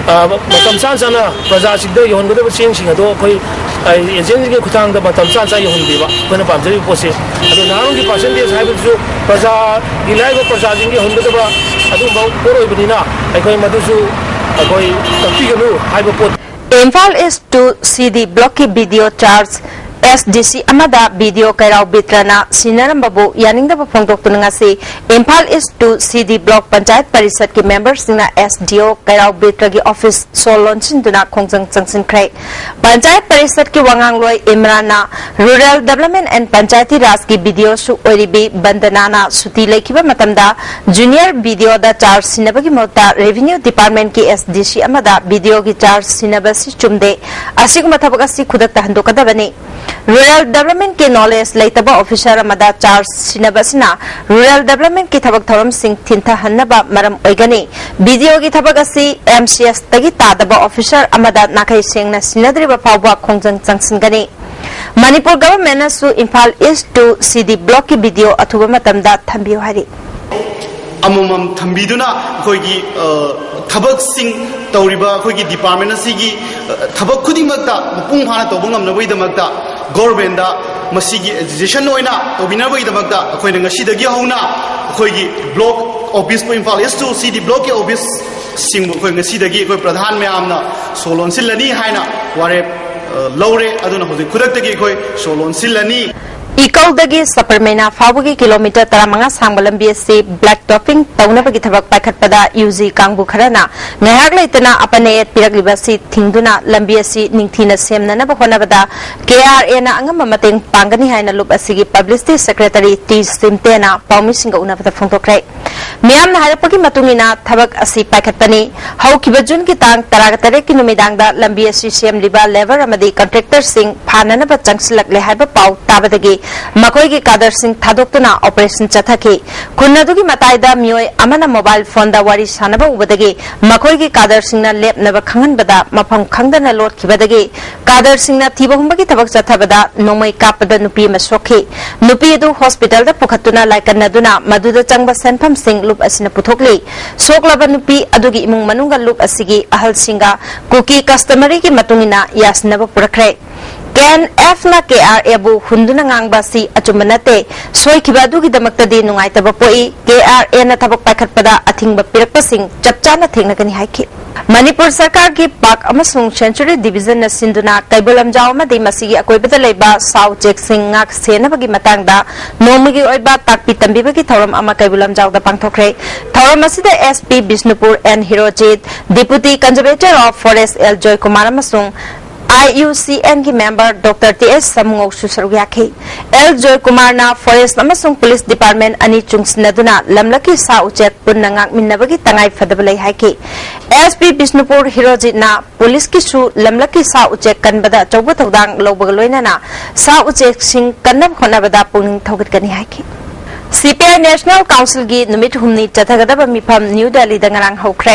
ꯃꯇꯝ ꯆꯥ ꯆꯥꯅ ꯄ꯭ꯔꯖꯥꯁꯤꯡꯗ ꯌꯧꯍꯟꯒꯗꯕ ꯆꯦꯡꯁꯤꯡ ꯑꯗꯣ ꯑꯩꯈꯣꯏ ꯑꯦꯖꯦꯟꯁꯤꯡꯒꯤ ꯈꯨꯠꯊꯥꯡꯗ ꯃꯇꯝ ꯆꯥ ꯆꯥ ꯌꯧꯍꯟꯕꯤꯕ ꯑꯩꯈꯣꯏꯅ ꯄꯥꯝꯖꯔꯤꯕ ꯄꯣꯠꯁꯦ꯫ ꯑꯗꯣ ꯅꯍꯥꯔꯣꯜꯒꯤ ꯄꯥꯔꯁꯦꯟꯇꯦꯖ ꯍꯥꯏꯕꯗꯨꯁꯨ ꯄ꯭ꯔꯖꯥꯒꯤ ꯂꯥꯏꯔꯕ ꯄ꯭ꯔꯖꯥꯁꯤꯡꯒꯤ ꯌꯧꯍꯟꯒꯗꯕ ꯑꯗꯨꯒꯨꯝꯕ ꯄꯣꯠ ꯑꯣꯏꯕꯅꯤꯅ ꯑꯩꯈꯣꯏ ꯃꯗꯨꯁꯨ ꯑꯩꯈꯣꯏ ꯇꯥꯛꯄꯤꯒꯅꯨ ꯍꯥꯏꯕ ꯄꯣꯠ꯫ ꯏꯝꯐꯥꯜ ꯏꯁ ꯇꯨ ꯁꯤ ꯗꯤ ꯕ꯭ꯂꯣꯛꯀꯤ ꯕꯤ ꯗꯤ ꯑꯣ ꯆꯥꯔꯖ ꯑꯦꯁ ꯗꯤ ꯁꯤ ꯑꯃꯗ ꯕꯤ ꯗꯤ ꯑꯣ ꯀꯩꯔꯥꯎ ꯕꯤꯇ꯭ꯔꯅ ꯁꯤꯟꯅꯔꯝꯕꯕꯨ ꯌꯥꯅꯤꯡꯗꯕ ꯐꯣꯡꯗꯣꯛꯇꯨꯅ ꯉꯁꯤ ꯏꯝꯐꯥꯜ ꯏꯁ ꯇꯨ ꯁꯤ ꯗꯤ ꯕ꯭ꯂꯣꯛ ꯄꯟꯆꯥꯌꯠ ꯄꯔꯤꯁꯠꯀꯤ ꯃꯦꯝꯕꯔꯁꯤꯡꯅ ꯑꯦꯁ ꯗꯤ ꯑꯣ ꯀꯩꯔꯥꯎ ꯕꯤꯇ꯭ꯔꯒꯤ ꯑꯣꯐꯤꯁ ꯁꯣ ꯂꯣꯟꯁꯤꯟꯗꯨꯅ ꯈꯣꯡꯖꯪ ꯆꯪꯁꯤꯟꯈ꯭ꯔꯦ꯫ ꯄꯟꯆꯥꯌꯠ ꯄꯔꯤꯁꯠꯀꯤ ꯋꯥꯉꯥꯡꯂꯣꯏ ꯏꯝꯔꯥꯟꯅ ꯔꯨꯔꯦꯜ ꯗꯦꯕꯂꯞꯃꯦꯟ ꯑꯦꯟ ꯄꯟꯆꯥꯌꯇꯤ ꯔꯥꯖꯀꯤ ꯕꯤ ꯗꯤ ꯑꯣꯁꯨ ꯑꯣꯏꯔꯤꯕꯤ ꯕꯟꯗꯅꯥꯅ ꯁꯨꯇꯤ ꯂꯩꯈꯤꯕ ꯃꯇꯝꯗ ꯖꯨꯅꯤꯌꯔ ꯕꯤ ꯗꯤ ꯑꯣꯗ ꯆꯥꯔꯖ ꯁꯤꯟꯅꯕꯒꯤ ꯃꯍꯨꯠꯇ ꯔꯦꯚꯤꯅ꯭ꯌꯨ ꯗꯤꯄꯥꯔꯠꯃꯦꯟꯠꯀꯤ ꯑꯦꯁ ꯗꯤ ꯁꯤ ꯑꯃꯗ ꯕꯤ ꯗꯤ ꯑꯣꯒꯤ ꯆꯥꯔꯖ ꯁꯤꯟꯅꯕꯁꯤ ꯆꯨꯝꯗꯦ꯫ ꯑꯁꯤꯒꯨꯝꯕ ꯊꯕꯛ ꯑꯁꯤ ꯈꯨꯗꯛꯇ ꯍꯟꯗꯣꯛꯀꯗꯕꯅꯤ꯫ ꯔꯨꯔꯦꯜ ꯗꯦꯕꯂꯞꯃꯦꯟꯠꯀꯤ ꯅꯣꯂꯦꯖ ꯂꯩꯇꯕ ꯑꯣꯐꯤꯁꯥꯔ ꯑꯃꯗ ꯆꯥꯔꯖ ꯁꯤꯟꯅꯕ ꯑꯁꯤꯅ ꯔꯨꯔꯦꯜ ꯗꯦꯕꯂꯞꯃꯦꯟꯠꯀꯤ ꯊꯕꯛ ꯊꯧꯔꯝꯁꯤꯡ ꯊꯤꯟꯊꯍꯟꯅꯕ ꯃꯔꯝ ꯑꯣꯏꯒꯅꯤ꯫ ꯕꯤ ꯗꯤ ꯑꯣꯒꯤ ꯊꯕꯛ ꯑꯁꯤ ꯑꯦꯝ ꯁꯤ ꯑꯦꯁꯇꯒꯤ ꯇꯥꯗꯕ ꯑꯣꯐꯤꯁꯥꯔ ꯑꯃꯗ ꯅꯥꯈꯩ ꯁꯦꯡꯅ ꯁꯤꯟꯅꯗ꯭ꯔꯤꯕ ꯐꯥꯎꯕ ꯈꯣꯡꯖꯪ ꯆꯪꯁꯤꯟꯒꯅꯤ꯫ ꯃꯅꯤꯄꯨꯔ ꯒꯚꯔꯟꯃꯦꯟꯠꯅꯁꯨ ꯏꯝꯐꯥꯜ ꯏꯁ ꯇꯨ ꯁꯤ ꯗꯤ ꯕ꯭ꯂꯣꯛꯀꯤ ꯕꯤ ꯗꯤ ꯑꯣ ꯑꯊꯨꯕ ꯃꯇꯝꯗ ꯊꯝꯕꯤꯌꯨ ꯍꯥꯏꯔꯤ꯫ ꯑꯃꯃꯝ ꯊꯝꯕꯤꯗꯨꯅ ꯑꯩꯈꯣꯏꯒꯤ ꯊꯕꯛꯁꯤꯡ ꯇꯧꯔꯤꯕ ꯑꯩꯈꯣꯏꯒꯤ ꯗꯤꯄꯥꯔꯠꯃꯦꯟ ꯑꯁꯤꯒꯤ ꯊꯕꯛ ꯈꯨꯗꯤꯡꯃꯛꯇ ꯃꯄꯨꯡ ꯐꯥꯅ ꯇꯧꯕ ꯉꯝꯅꯕꯒꯤꯗꯃꯛꯇ ꯒꯣꯔꯃꯦꯟꯗ ꯃꯁꯤꯒꯤ ꯑꯦꯖꯨꯀꯦꯁꯟ ꯑꯣꯏꯅ ꯇꯧꯕꯤꯅꯕꯒꯤꯗꯃꯛꯇ ꯑꯩꯈꯣꯏꯅ ꯉꯁꯤꯗꯒꯤ ꯍꯧꯅ ꯑꯩꯈꯣꯏꯒꯤ ꯕ꯭ꯂꯣꯛ ꯑꯣꯐꯤꯁꯄꯨ, ꯏꯝꯐꯥꯜ ꯏꯁ ꯇꯨ ꯁꯤꯗꯤ ꯕ꯭ꯂꯣꯛꯀꯤ ꯑꯣꯐꯤꯁꯁꯤꯡꯕꯨ ꯑꯩꯈꯣꯏ ꯉꯁꯤꯗꯒꯤ ꯑꯩꯈꯣꯏ ꯄ꯭ꯔꯙꯥꯟ ꯃꯌꯥꯝꯅ ꯁꯣ ꯂꯣꯟꯁꯤꯜꯂꯅꯤ ꯍꯥꯏꯅ ꯋꯥꯔꯦꯞ ꯂꯧꯔꯦ꯫ ꯑꯗꯨꯅ ꯍꯧꯖꯤꯛ ꯈꯨꯗꯛꯇꯒꯤ ꯑꯩꯈꯣꯏ ꯁꯣ ꯂꯣꯟꯁꯤꯜꯂꯅꯤ꯫ ꯏꯀꯧꯗꯒꯤ ꯁꯄꯔꯃꯩꯅꯥ ꯐꯥꯎꯕꯒꯤ ꯀꯤꯂꯣꯃꯤꯇꯔ ꯇꯔꯥꯃꯉꯥ ꯁꯥꯡꯕ ꯂꯝꯕꯤ ꯑꯁꯤ ꯕ꯭ꯂꯦꯛ ꯇꯣꯄꯤꯡ ꯇꯧꯅꯕꯒꯤ ꯊꯕꯛ ꯄꯥꯏꯈꯠꯄꯗ ꯌꯨ ꯖꯤ ꯀꯥꯡꯕꯨ ꯈꯔꯅ ꯉꯥꯏꯍꯥꯛ ꯂꯩꯇꯅ ꯑꯄꯟ ꯑꯌꯦꯠ ꯄꯤꯔꯛꯂꯤꯕ ꯑꯁꯤ ꯊꯤꯡꯗꯨꯅ ꯂꯝꯕꯤ ꯑꯁꯤ ꯅꯤꯡꯊꯤꯅ ꯁꯦꯝꯅꯅꯕ ꯍꯣꯠꯅꯕꯗ ꯀꯦ ꯑꯥꯔ ꯑꯦꯅ ꯑꯉꯝꯕ ꯃꯇꯦꯡ ꯄꯥꯡꯒꯅꯤ ꯍꯥꯏꯅ ꯂꯨꯞ ꯑꯁꯤꯒꯤ ꯄꯕ꯭ꯂꯤꯁꯤꯇꯤ ꯁꯦꯀ꯭ꯔꯦꯇꯔꯤ ꯇꯤ ꯁꯤꯝꯇꯦꯅ ꯄꯥꯎꯃꯤꯁꯤꯡꯒ ꯎꯅꯕꯗ ꯐꯣꯡꯗꯣꯛꯈ꯭ꯔꯦ꯫ ꯃꯤꯌꯥꯝꯅ ꯍꯥꯏꯔꯛꯄꯒꯤ ꯃꯇꯨꯡ ꯏꯟꯅ ꯊꯕꯛ ꯑꯁꯤ ꯄꯥꯏꯈꯠꯄꯅꯤ꯫ ꯍꯧꯈꯤꯕ ꯖꯨꯟꯒꯤ ꯇꯥꯡ ꯇꯔꯥꯇꯔꯦꯠꯀꯤ ꯅꯨꯃꯤꯗꯥꯡꯗ ꯂꯝꯕꯤ ꯑꯁꯤ ꯁꯦꯝꯂꯤꯕ ꯂꯦꯕꯔ ꯑꯃꯗꯤ ꯀꯟꯇ꯭ꯔꯦꯛꯇꯔꯁꯤꯡ ꯐꯥꯅꯅꯕ ꯆꯪꯁꯤꯜꯂꯛꯂꯦ ꯍꯥꯏꯕ ꯄꯥꯎ ꯇꯥꯕꯗꯒꯤ ꯃꯈꯣꯏꯒꯤ ꯀꯥꯗꯔꯁꯤꯡ ꯊꯥꯗꯣꯛꯇꯨꯅ ꯑꯣꯄꯔꯦꯁꯟ ꯆꯠꯊꯈꯤ꯫ ꯈꯨꯟ ꯑꯗꯨꯒꯤ ꯃꯇꯥꯏꯗ ꯃꯤꯑꯣꯏ ꯑꯃꯅ ꯃꯣꯕꯥꯏꯜ ꯐꯣꯟꯗ ꯋꯥꯔꯤ ꯁꯥꯟꯅꯕ ꯎꯕꯗꯒꯤ ꯃꯈꯣꯏꯒꯤ ꯀꯥꯗꯔꯁꯤꯡꯅ ꯂꯦꯞꯅꯕ ꯈꯪꯍꯟꯕꯗ ꯃꯐꯝ ꯈꯪꯗꯅ ꯂꯣꯠꯈꯤꯕꯗꯒꯤ ꯀꯥꯗꯔꯁꯤꯡꯅ ꯊꯤꯕ ꯍꯨꯝꯕꯒꯤ ꯊꯕꯛ ꯆꯠꯊꯕꯗ ꯅꯣꯡꯃꯩ ꯀꯥꯞꯄꯗ ꯅꯨꯄꯤ ꯑꯃ ꯁꯣꯛꯈꯤ꯫ ꯅꯨꯄꯤ ꯑꯗꯨ ꯍꯣꯁꯄꯤꯇꯥꯜꯗ ꯄꯨꯈꯠꯇꯨꯅ ꯂꯥꯏꯀꯠꯅꯗꯨꯅ ꯃꯗꯨꯗ ꯆꯪꯕ ꯁꯦꯟꯐꯝꯁꯤꯡ ꯂꯨꯞ ꯑꯁꯤꯅ ꯄꯨꯊꯣꯛꯂꯤ꯫ ꯁꯣꯛꯂꯕ ꯅꯨꯄꯤ ꯑꯗꯨꯒꯤ ꯏꯃꯨꯡ ꯃꯅꯨꯡꯒ ꯂꯨꯞ ꯑꯁꯤꯒꯤ ꯑꯍꯜꯁꯤꯡꯒ ꯀꯨꯀꯤ ꯀꯁꯇꯃꯔꯤꯒꯤ ꯃꯇꯨꯡ ꯏꯟꯅ ꯌꯥꯁꯤꯟꯅꯕ ꯄꯨꯔꯛꯈ꯭ꯔꯦ꯫ ꯀꯦ ꯑꯦꯟ ꯑꯦꯐꯅ ꯀꯦ ꯑꯥꯔ ꯑꯦꯕꯨ ꯍꯨꯟꯗꯨꯅ ꯉꯥꯡꯕ ꯑꯁꯤ ꯑꯆꯨꯝꯕ ꯅꯠꯇꯦ꯫ ꯁꯣꯏꯈꯤꯕ ꯑꯗꯨꯒꯤꯗꯃꯛꯇꯗꯤ ꯅꯨꯡꯉꯥꯏꯇꯕ ꯄꯣꯛꯏ꯫ ꯀꯦ ꯑꯥꯔ ꯑꯦꯅ ꯊꯕꯛ ꯄꯥꯏꯈꯠꯄꯗ ꯑꯊꯤꯡꯕ ꯄꯤꯔꯛꯄꯁꯤꯡ ꯆꯞ ꯆꯥꯅ ꯊꯦꯡꯅꯒꯅꯤ ꯍꯥꯏꯈꯤ꯫ ꯃꯅꯤꯄꯨꯔ ꯁꯔꯀꯥꯔꯒꯤ ꯄꯥꯛ ꯑꯃꯁꯨꯡ ꯁꯦꯟꯆꯨꯔꯤ ꯗꯤꯕꯤꯖꯟꯅ ꯁꯤꯟꯗꯨꯅ ꯀꯩꯕꯨꯜ ꯂꯝꯖꯥꯎ ꯑꯃꯗꯤ ꯃꯁꯤꯒꯤ ꯑꯀꯣꯏꯕꯗ ꯂꯩꯕ ꯁꯥ ꯎꯆꯦꯛꯁꯤꯡ ꯉꯥꯛ ꯁꯦꯟꯅꯕꯒꯤ ꯃꯇꯥꯡꯗ ꯅꯣꯡꯃꯒꯤ ꯑꯣꯏꯕ ꯇꯥꯛꯄꯤ ꯇꯝꯕꯤꯕꯒꯤ ꯊꯧꯔꯝ ꯑꯃ ꯀꯩꯕꯨꯜ ꯂꯝꯖꯥꯎꯗ ꯄꯥꯡꯊꯣꯛꯈ꯭ꯔꯦ꯫ ꯊꯧꯔꯝ ꯑꯁꯤꯗ S P Bishnupur N Herojit, Deputy Conservator of Forest L ꯖꯣꯏꯀꯨꯃꯥꯔ ꯑꯃꯁꯨꯡ ꯑꯥꯏ ꯌꯨ ꯁꯤ ꯑꯦꯟꯒꯤ ꯃꯦꯝꯕꯔ ꯗꯣꯛꯇꯔ ꯇꯤ ꯑꯦꯁ ꯁꯃꯨꯉꯧꯁꯨ ꯁꯔꯨꯛ ꯌꯥꯈꯤ꯫ ꯑꯦꯜ ꯖꯣꯏꯀꯨꯃꯥꯔꯅ ꯐꯣꯔꯦꯁ ꯑꯃꯁꯨꯡ ꯄꯨꯂꯤꯁ ꯗꯤꯄꯥꯔꯠꯃꯦꯟ ꯑꯅꯤ ꯆꯨꯡꯁꯤꯟꯅꯗꯨꯅ ꯂꯝꯂꯛꯀꯤ ꯁꯥ ꯎꯆꯦꯛ ꯄꯨꯟꯅ ꯉꯥꯛꯃꯤꯟꯅꯕꯒꯤ ꯇꯉꯥꯏ ꯐꯗꯕ ꯂꯩ ꯍꯥꯏꯈꯤ꯫ ꯑꯦꯁ ꯄꯤ ꯕꯤꯁꯅꯨꯄꯨꯔ ꯍꯤꯔꯣꯖꯤꯠꯅ ꯄꯨꯂꯤꯁꯀꯤꯁꯨ ꯂꯝꯂꯛꯀꯤ ꯁꯥ ꯎꯆꯦꯛ ꯀꯟꯕꯗ ꯑꯆꯧꯕ ꯊꯧꯗꯥꯡ ꯂꯧꯕꯒ ꯂꯣꯏꯅꯅ ꯁꯥ ꯎꯆꯦꯛꯁꯤꯡ ꯀꯟꯅꯕ ꯍꯣꯠꯅꯕꯗ ꯄꯨꯛꯅꯤꯡ ꯊꯧꯒꯠꯀꯅꯤ ꯍꯥꯏꯈꯤ꯫ ꯁꯤꯄꯤꯑꯥꯏ ꯅꯦꯁꯅꯦꯜ ꯀꯥꯎꯟꯁꯤꯜꯒꯤ ꯅꯨꯃꯤꯠ ꯍꯨꯝꯅꯤ ꯆꯠꯊꯒꯗꯕ ꯃꯤꯐꯝ ꯅ꯭ꯌꯨ ꯗꯦꯜꯂꯤꯗ ꯉꯔꯥꯡ ꯍꯧꯈ꯭ꯔꯦ꯫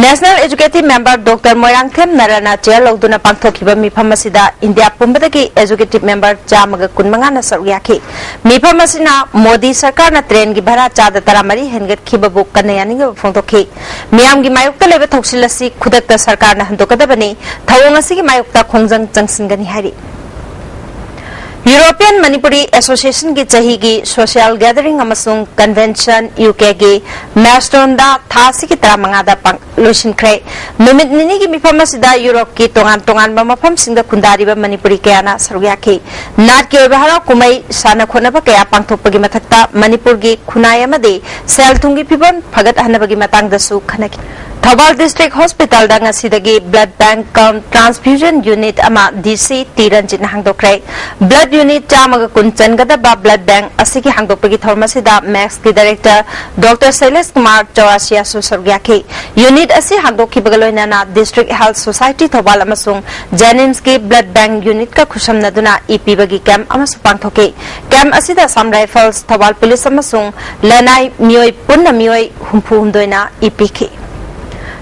National executive member doctor Moirangthem ꯅꯔꯥꯅ ꯆꯦꯌꯔ ꯂꯧꯗꯨꯅ ꯄꯥꯡꯊꯣꯛꯈꯤꯕ ꯃꯤꯐꯝ ꯑꯁꯤꯗ ꯏꯟꯗꯤꯌꯥ ꯄꯨꯝꯕꯗꯒꯤ ꯑꯦꯖꯨꯀꯦꯇꯤꯚ ꯃꯦꯝꯕꯔ ꯆꯥꯝꯃꯒ ꯀꯨꯟꯃꯉꯥꯅ ꯁꯔꯨꯛ ꯌꯥꯈꯤ꯫ ꯃꯤꯐꯝ ꯑꯁꯤꯅ ꯃꯣꯗꯤ ꯁꯔꯀꯥꯔꯅ ꯇ꯭ꯔꯦꯟꯒꯤ ꯚꯔꯥ ꯆꯥꯗ ꯇꯔꯥꯃꯔꯤ ꯍꯦꯟꯒꯠꯈꯤꯕꯕꯨ ꯀꯟꯅ ꯌꯥꯅꯤꯡꯗꯕ ꯐꯣꯡꯗꯣꯛꯈꯤ꯫ ꯃꯤꯌꯥꯝꯒꯤ ꯃꯥꯌꯣꯛꯇ ꯂꯩꯕ ꯊꯧꯁꯤꯜ ꯑꯁꯤ ꯈꯨꯗꯛꯇ ꯁꯔꯀꯥꯔꯅ ꯍꯟꯗꯣꯛꯀꯗꯕꯅꯤ꯫ ꯊꯧꯑꯣꯡ ꯑꯁꯤꯒꯤ ꯃꯥꯌꯣꯛꯇ ꯈꯣꯡꯖꯪ ꯆꯪꯁꯤꯟꯒꯅꯤ ꯍꯥꯏꯔꯤ꯫ ꯌꯨꯔꯣꯄꯤꯌꯟ ꯃꯅꯤꯄꯨꯔꯤ ꯑꯦꯁꯣꯁꯤꯌꯦꯁꯟꯒꯤ ꯆꯍꯤꯒꯤ ꯁꯣꯁꯤꯌꯦꯜ ꯒꯦꯗꯔꯤꯡ ꯑꯃꯁꯨꯡ ꯀꯟꯚꯦꯟꯁꯟ ꯌꯨ ꯀꯦꯒꯤ ꯃꯦꯁꯇꯣꯟꯗ ꯊꯥ ꯑꯁꯤꯒꯤ ꯇꯔꯥꯃꯉꯥꯗ ꯄꯥꯡ-, ꯂꯣꯏꯁꯤꯟꯈ꯭ꯔꯦ꯫ ꯅꯨꯃꯤꯠ ꯅꯤꯅꯤꯒꯤ ꯃꯤꯐꯝ ꯑꯁꯤꯗ ꯌꯨꯔꯣꯞꯀꯤ ꯇꯣꯉꯥꯟ ꯇꯣꯉꯥꯟꯕ ꯃꯐꯝꯁꯤꯡꯗ ꯈꯨꯟꯗꯥꯔꯤꯕ ꯃꯅꯤꯄꯨꯔꯤ ꯀꯌꯥꯅ ꯁꯔꯨꯛ ꯌꯥꯈꯤ꯫ ꯅꯥꯠꯀꯤ ꯑꯣꯏꯕ ꯍꯔꯥꯎ ꯀꯨꯝꯍꯩ, ꯁꯥꯟꯅ ꯈꯣꯠꯅꯕ ꯀꯌꯥ ꯄꯥꯡꯊꯣꯛꯄꯒꯤ ꯃꯊꯛꯇ ꯃꯅꯤꯄꯨꯔꯒꯤ ꯈꯨꯟꯅꯥꯏ ꯑꯃꯗꯤ ꯁꯦꯜ ꯊꯨꯝꯒꯤ ꯐꯤꯕꯝ ꯐꯒꯠꯍꯟꯅꯕꯒꯤ ꯃꯇꯥꯡꯗꯁꯨ ꯈꯟꯅꯈꯤ꯫ ꯊꯧꯕꯥꯜ ꯗꯤꯁꯇ꯭ꯔꯤꯛ ꯍꯣꯁꯄꯤꯇꯥꯜꯗ ꯉꯁꯤꯗꯒꯤ ꯕ꯭ꯂꯗ ꯕꯦꯡꯛ ꯀꯝ ꯇ꯭ꯔꯥꯟꯁꯐ꯭ꯌꯨꯖꯟ ꯌꯨꯅꯤꯠ ꯑꯃ ꯗꯤ ꯁꯤ ꯇꯤ ꯔꯟꯖꯤꯠꯅ ꯍꯥꯡꯗꯣꯛꯈ꯭ꯔꯦ꯫ ꯕ꯭ꯂꯗ ꯌꯨꯅꯤꯠ ꯆꯥꯝꯃꯒ ꯀꯨꯟ ꯆꯟꯒꯗꯕ ꯕ꯭ꯂꯗ ꯕꯦꯡꯛ ꯑꯁꯤꯒꯤ ꯍꯥꯡꯗꯣꯛꯄꯒꯤ ꯊꯧꯔꯝ ꯑꯁꯤꯗ ꯃꯦꯛꯁꯀꯤ ꯗꯥꯏꯔꯦꯛꯇꯔ ꯗꯣꯛꯇꯔ ꯁꯩꯂꯦꯁ ꯀꯨꯃꯥꯔ ꯆꯧꯔꯥꯁꯤꯌꯥꯁꯨ ꯁꯔꯨꯛ ꯌꯥꯈꯤ꯫ ꯌꯨꯅꯤꯠ ꯑꯁꯤ ꯍꯥꯡꯗꯣꯛꯈꯤꯕꯒ ꯂꯣꯏꯅꯅ ꯗꯤꯁꯇ꯭ꯔꯤꯛ ꯍꯦꯜꯊ ꯁꯣꯁꯥꯏꯇꯤ ꯊꯧꯕꯥꯜ ꯑꯃꯁꯨꯡ ꯖꯦꯅꯤꯝꯁꯀꯤ ꯕ꯭ꯂꯗ ꯕꯦꯡꯛ ꯌꯨꯅꯤꯠꯀ ꯈꯨꯠꯁꯝꯅꯗꯨꯅ ꯏ ꯄꯤꯕꯒꯤ ꯀꯦꯝꯞ ꯑꯃꯁꯨ ꯄꯥꯡꯊꯣꯛꯈꯤ꯫ ꯀꯦꯝꯞ ꯑꯁꯤꯗ ꯑꯁꯥꯝ ꯔꯥꯏꯐꯜꯁ, ꯊꯧꯕꯥꯜ ꯄꯨꯂꯤꯁ ꯑꯃꯁꯨꯡ ꯂꯅꯥꯏ ꯃꯤꯑꯣꯏ ꯄꯨꯟꯅ ꯃꯤꯑꯣꯏ ꯍꯨꯝꯐꯨ ꯍꯨꯝꯗꯣꯏꯅ ꯏ ꯄꯤꯈꯤ꯫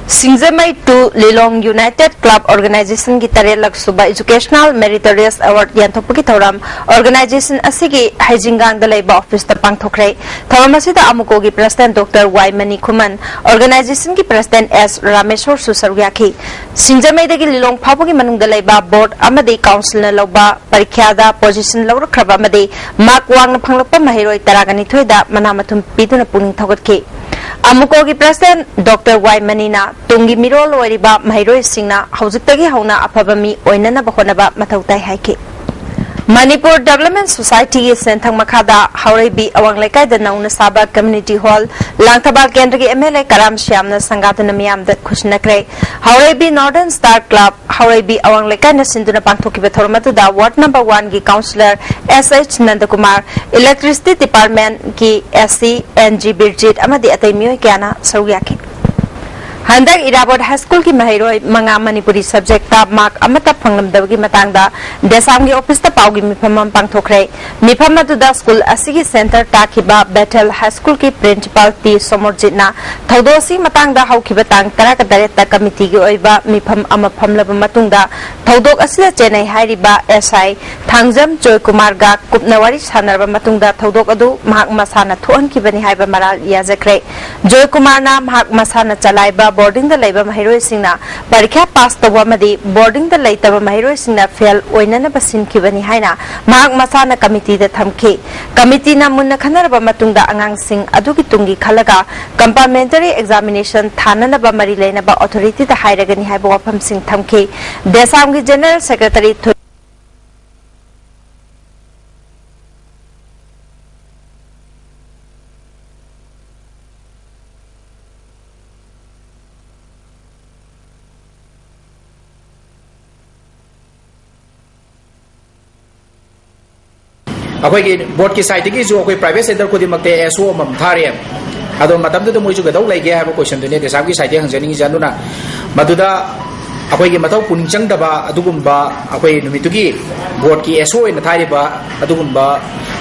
ꯁꯤꯡꯖꯃꯩ ꯇꯨ ꯂꯤꯂꯣꯡ ꯌꯨꯅꯥꯏꯇꯦꯗ ꯀ꯭ꯂꯕ ꯑꯣꯔꯒꯅꯥꯏꯖꯦꯁꯟꯒꯤ ꯇꯔꯦꯠꯂꯛ ꯁꯨꯕ ꯏꯖꯨꯀꯦꯁꯅꯦꯜ ꯃꯦꯔꯤꯇꯣꯔꯤꯌꯁ ꯑꯦꯋꯥꯔꯗ ꯌꯦꯟꯊꯣꯛꯄꯒꯤ ꯊꯧꯔꯝ ꯑꯣꯔꯒꯅꯥꯏꯖꯦꯁꯟ ꯑꯁꯤꯒꯤ ꯍꯩꯖꯤꯡꯒꯥꯡꯗ ꯂꯩꯕ ꯑꯣꯐꯤꯁꯇ ꯄꯥꯡꯊꯣꯛꯈ꯭ꯔꯦ꯫ ꯊꯧꯔꯝ ꯑꯁꯤꯗ ꯑꯃꯨꯀꯣꯒꯤ ꯄ꯭ꯔꯁꯤꯗꯦꯟꯠ ꯗꯣꯛꯇꯔ ꯋꯥꯏ ꯃꯅꯤ ꯈꯨꯃꯟ, ꯑꯣꯔꯒꯅꯥꯏꯖꯦꯁꯟꯒꯤ ꯄ꯭ꯔꯁꯤꯗꯦꯟꯠ ꯑꯦꯁ ꯔꯥꯃꯦꯁꯣꯔꯁꯨ ꯁꯔꯨꯛ ꯌꯥꯈꯤ꯫ ꯁꯤꯡꯖꯃꯩꯗꯒꯤ ꯂꯤꯂꯣꯡ ꯐꯥꯎꯕꯒꯤ ꯃꯅꯨꯡꯗ ꯂꯩꯕ ꯕꯣꯔꯗ ꯑꯃꯗꯤ ꯀꯥꯎꯟꯁꯤꯜꯅ ꯂꯧꯕ ꯄꯔꯤꯈ꯭ꯌꯥꯗ ꯄꯣꯖꯤꯁꯟ ꯂꯧꯔꯛꯈ꯭ꯔꯕ ꯑꯃꯗꯤ ꯃꯥꯔꯛ ꯋꯥꯡꯅ ꯐꯪꯂꯛꯄ ꯃꯍꯩꯔꯣꯏ ꯇꯔꯥꯒ ꯅꯤꯊꯣꯏꯗ ꯃꯅꯥ ꯃꯊꯨꯝ ꯄꯤꯗꯨꯅ ꯄꯨꯛꯅꯤꯡ ꯊꯧꯒꯠꯈꯤ꯫ ꯑꯃꯨꯀꯣꯒꯤ ꯄ꯭ꯔꯁꯤꯗꯦꯟꯠ ꯗꯣꯛꯇꯔ ꯋꯥꯏ ꯃꯅꯤꯅ ꯇꯨꯡꯒꯤ ꯃꯤꯔꯣꯜ ꯑꯣꯏꯔꯤꯕ ꯃꯍꯩꯔꯣꯏꯁꯤꯡꯅ ꯍꯧꯖꯤꯛꯇꯒꯤ ꯍꯧꯅ ꯑꯐꯕ ꯃꯤ ꯑꯣꯏꯅꯅꯕ ꯍꯣꯠꯅꯕ ꯃꯊꯧ ꯇꯥꯏ ꯍꯥꯏꯈꯤ꯫ ꯃꯅꯤꯄꯨꯔ ꯗꯤꯕꯦꯂꯞꯃꯦꯟꯠ ꯁꯣꯁꯥꯏꯇꯤꯒꯤ ꯁꯦꯟꯊꯪ ꯃꯈꯥꯗ ꯍꯥꯎꯔꯩꯕꯤ ꯑꯋꯥꯡ ꯂꯩꯀꯥꯏꯗ ꯅꯧꯅ ꯁꯥꯕ ꯀꯝꯃ꯭ꯌꯨꯅꯤꯇꯤ ꯍꯣꯜ ꯂꯥꯡꯊꯕꯥꯜ ꯀꯦꯟꯗ꯭ꯔꯒꯤ ꯑꯦꯝ ꯑꯦꯜ ꯑꯦ ꯀꯔꯥꯝ ꯁ꯭ꯌꯥꯝꯅ ꯁꯪꯒꯥꯗꯨꯅ ꯃꯤꯌꯥꯝꯗ ꯈꯨꯠꯁꯤꯟꯅꯈ꯭ꯔꯦ꯫ Haoreibi northern star club Haoreibi ꯑꯋꯥꯡ ꯂꯩꯀꯥꯏꯅ ꯁꯤꯟꯗꯨꯅ ꯄꯥꯡꯊꯣꯛꯈꯤꯕ ꯊꯧꯔꯝ ꯑꯗꯨꯗ ꯋꯥꯔꯗ ꯅꯝꯕꯔ ꯋꯥꯟꯒꯤ councillor S H Nandakumar, electricity ꯗꯤꯄꯥꯔꯠꯃꯦꯟꯠꯀꯤ ꯑꯦꯁ ꯁꯤ ꯑꯦꯟ ꯖꯤ ꯕꯤꯔꯖꯤꯠ ꯑꯃꯗꯤ ꯑꯇꯩ ꯃꯤꯑꯣꯏ ꯀꯌꯥꯅ ꯁꯔꯨꯛ ꯌꯥꯈꯤ꯫ ꯍꯟꯗꯛ ꯏꯔꯥꯕꯣꯠ ꯍꯥꯏ ꯁ꯭ꯀꯨꯜꯒꯤ ꯃꯍꯩꯔꯣꯏ ꯃꯉꯥ ꯃꯅꯤꯄꯨꯔꯤ ꯁꯕꯖꯦꯛꯇ ꯃꯥꯔꯛ ꯑꯃꯠꯇ ꯐꯪꯂꯝꯗꯕꯒꯤ ꯃꯇꯥꯡꯗ ꯗꯦꯁꯥꯝꯒꯤ ꯑꯣꯐꯤꯁꯇ ꯄꯥꯎꯒꯤ ꯃꯤꯐꯝ ꯑꯃ ꯄꯥꯡꯊꯣꯛꯈ꯭ꯔꯦ꯫ ꯃꯤꯐꯝ ꯑꯗꯨꯗ ꯁ꯭ꯀꯨꯜ ꯑꯁꯤꯒꯤ ꯁꯦꯟꯇꯔ ꯇꯥꯈꯤꯕ ꯕꯦꯊꯦꯜ ꯍꯥꯏ ꯁ꯭ꯀꯨꯜꯒꯤ ꯄ꯭ꯔꯤꯟꯁꯤꯄꯥꯜ ꯇꯤ ꯁꯣꯃꯣꯔꯖꯤꯠꯅ ꯊꯧꯗꯣꯛ ꯑꯁꯤꯒꯤ ꯃꯇꯥꯡꯗ ꯍꯧꯈꯤꯕ ꯇꯥꯡ ꯇꯔꯥꯇꯔꯦꯠꯇ ꯀꯃꯤꯇꯤꯒꯤ ꯑꯣꯏꯕ ꯃꯤꯐꯝ ꯑꯃ ꯐꯝꯂꯕ ꯃꯇꯨꯡꯗ ꯊꯧꯗꯣꯛ ꯑꯁꯤꯗ ꯆꯦꯟꯅꯩ ꯍꯥꯏꯔꯤꯕ ꯑꯦꯁ ꯑꯥꯏ ꯊꯥꯡꯖꯝ ꯖꯣꯏꯀꯨꯃꯥꯔꯒ ꯀꯨꯞꯅ ꯋꯥꯔꯤ ꯁꯥꯟꯅꯔꯕ ꯃꯇꯨꯡꯗ ꯊꯧꯗꯣꯛ ꯑꯗꯨ ꯃꯍꯥꯛ ꯃꯁꯥꯅ ꯊꯣꯛꯍꯟꯈꯤꯕꯅꯤ ꯍꯥꯏꯕ ꯃꯔꯥꯜ ꯌꯥꯖꯈ꯭ꯔꯦ꯫ ꯖꯣꯏꯀꯨꯃꯥꯔꯅ ꯃꯍꯥꯛ ꯃꯁꯥꯅ ꯆꯂꯥꯏꯕ ꯕꯣꯔꯗꯤꯡꯗ ꯂꯩꯕ ꯃꯍꯩꯔꯣꯏꯁꯤꯡꯅ ꯄꯔꯤꯈ꯭ꯌꯥ ꯄꯥꯁ ꯇꯧꯕ ꯑꯃꯗꯤ ꯕꯣꯔꯗꯤꯡꯗ ꯂꯩꯇꯕ ꯃꯍꯩꯔꯣꯏꯁꯤꯡꯅ ꯐꯦꯜ ꯑꯣꯏꯅꯅꯕ ꯁꯤꯟꯈꯤꯕꯅꯤ ꯍꯥꯏꯅ ꯃꯍꯥꯛ ꯃꯁꯥꯅ ꯀꯃꯤꯇꯤꯗ ꯊꯝꯈꯤ꯫ ꯀꯃꯤꯇꯤꯅ ꯃꯨꯟꯅ ꯈꯟꯅꯔꯕ ꯃꯇꯨꯡꯗ ꯑꯉꯥꯡꯁꯤꯡ ꯑꯗꯨꯒꯤ ꯇꯨꯡꯒꯤ ꯈꯜꯂꯒ ꯀꯝꯄꯥꯔꯃꯦꯟꯇꯔꯤ ꯑꯦꯛꯖꯥꯃꯤꯅꯦꯁꯟ ꯊꯥꯅꯅꯕ ꯃꯔꯤ ꯂꯩꯅꯕ ꯑꯣꯊꯣꯔꯤꯇꯤꯗ ꯍꯥꯏꯔꯒꯅꯤ ꯍꯥꯏꯕ ꯋꯥꯐꯝꯁꯤꯡ ꯊꯝꯈꯤ꯫ ꯗꯦꯁꯥꯝꯒꯤ ꯖꯦꯅꯔꯦꯜ ꯁꯦꯀ꯭ꯔꯦꯇꯔꯤ ꯊꯣꯏ- ꯑꯩꯈꯣꯏꯒꯤ ꯕꯣꯔꯗꯀꯤ ꯁꯥꯏꯠꯇꯒꯤꯁꯨ ꯑꯩꯈꯣꯏ ꯄ꯭ꯔꯥꯏꯚꯦꯠ ꯁꯦꯟꯇꯔ ꯈꯨꯗꯤꯡꯃꯛꯇ ꯑꯦꯁ ꯑꯣ ꯑꯃꯃꯝ ꯊꯥꯔꯦ꯫ ꯑꯗꯣ ꯃꯇꯝꯗꯨꯗ ꯃꯣꯏꯁꯨ ꯀꯩꯗꯧ ꯂꯩꯒꯦ ꯍꯥꯏꯕ ꯀꯣꯏꯁꯟꯗꯨꯅꯦ ꯗꯦꯁꯥꯝꯒꯤ ꯁꯥꯏꯠꯇꯒꯤ ꯍꯪꯖꯅꯤꯡꯉꯤꯁꯦ꯫ ꯑꯗꯨꯅ ꯃꯗꯨꯗ ꯑꯩꯈꯣꯏꯒꯤ ꯃꯊꯧ ꯄꯨꯛꯅꯤꯡ ꯆꯪꯗꯕ ꯑꯗꯨꯒꯨꯝꯕ ꯑꯩꯈꯣꯏ ꯅꯨꯃꯤꯠꯇꯨꯒꯤ ꯕꯣꯔꯗꯀꯤ ꯑꯦꯁ ꯑꯣ ꯑꯣꯏꯅ ꯊꯥꯔꯤꯕ ꯑꯗꯨꯒꯨꯝꯕ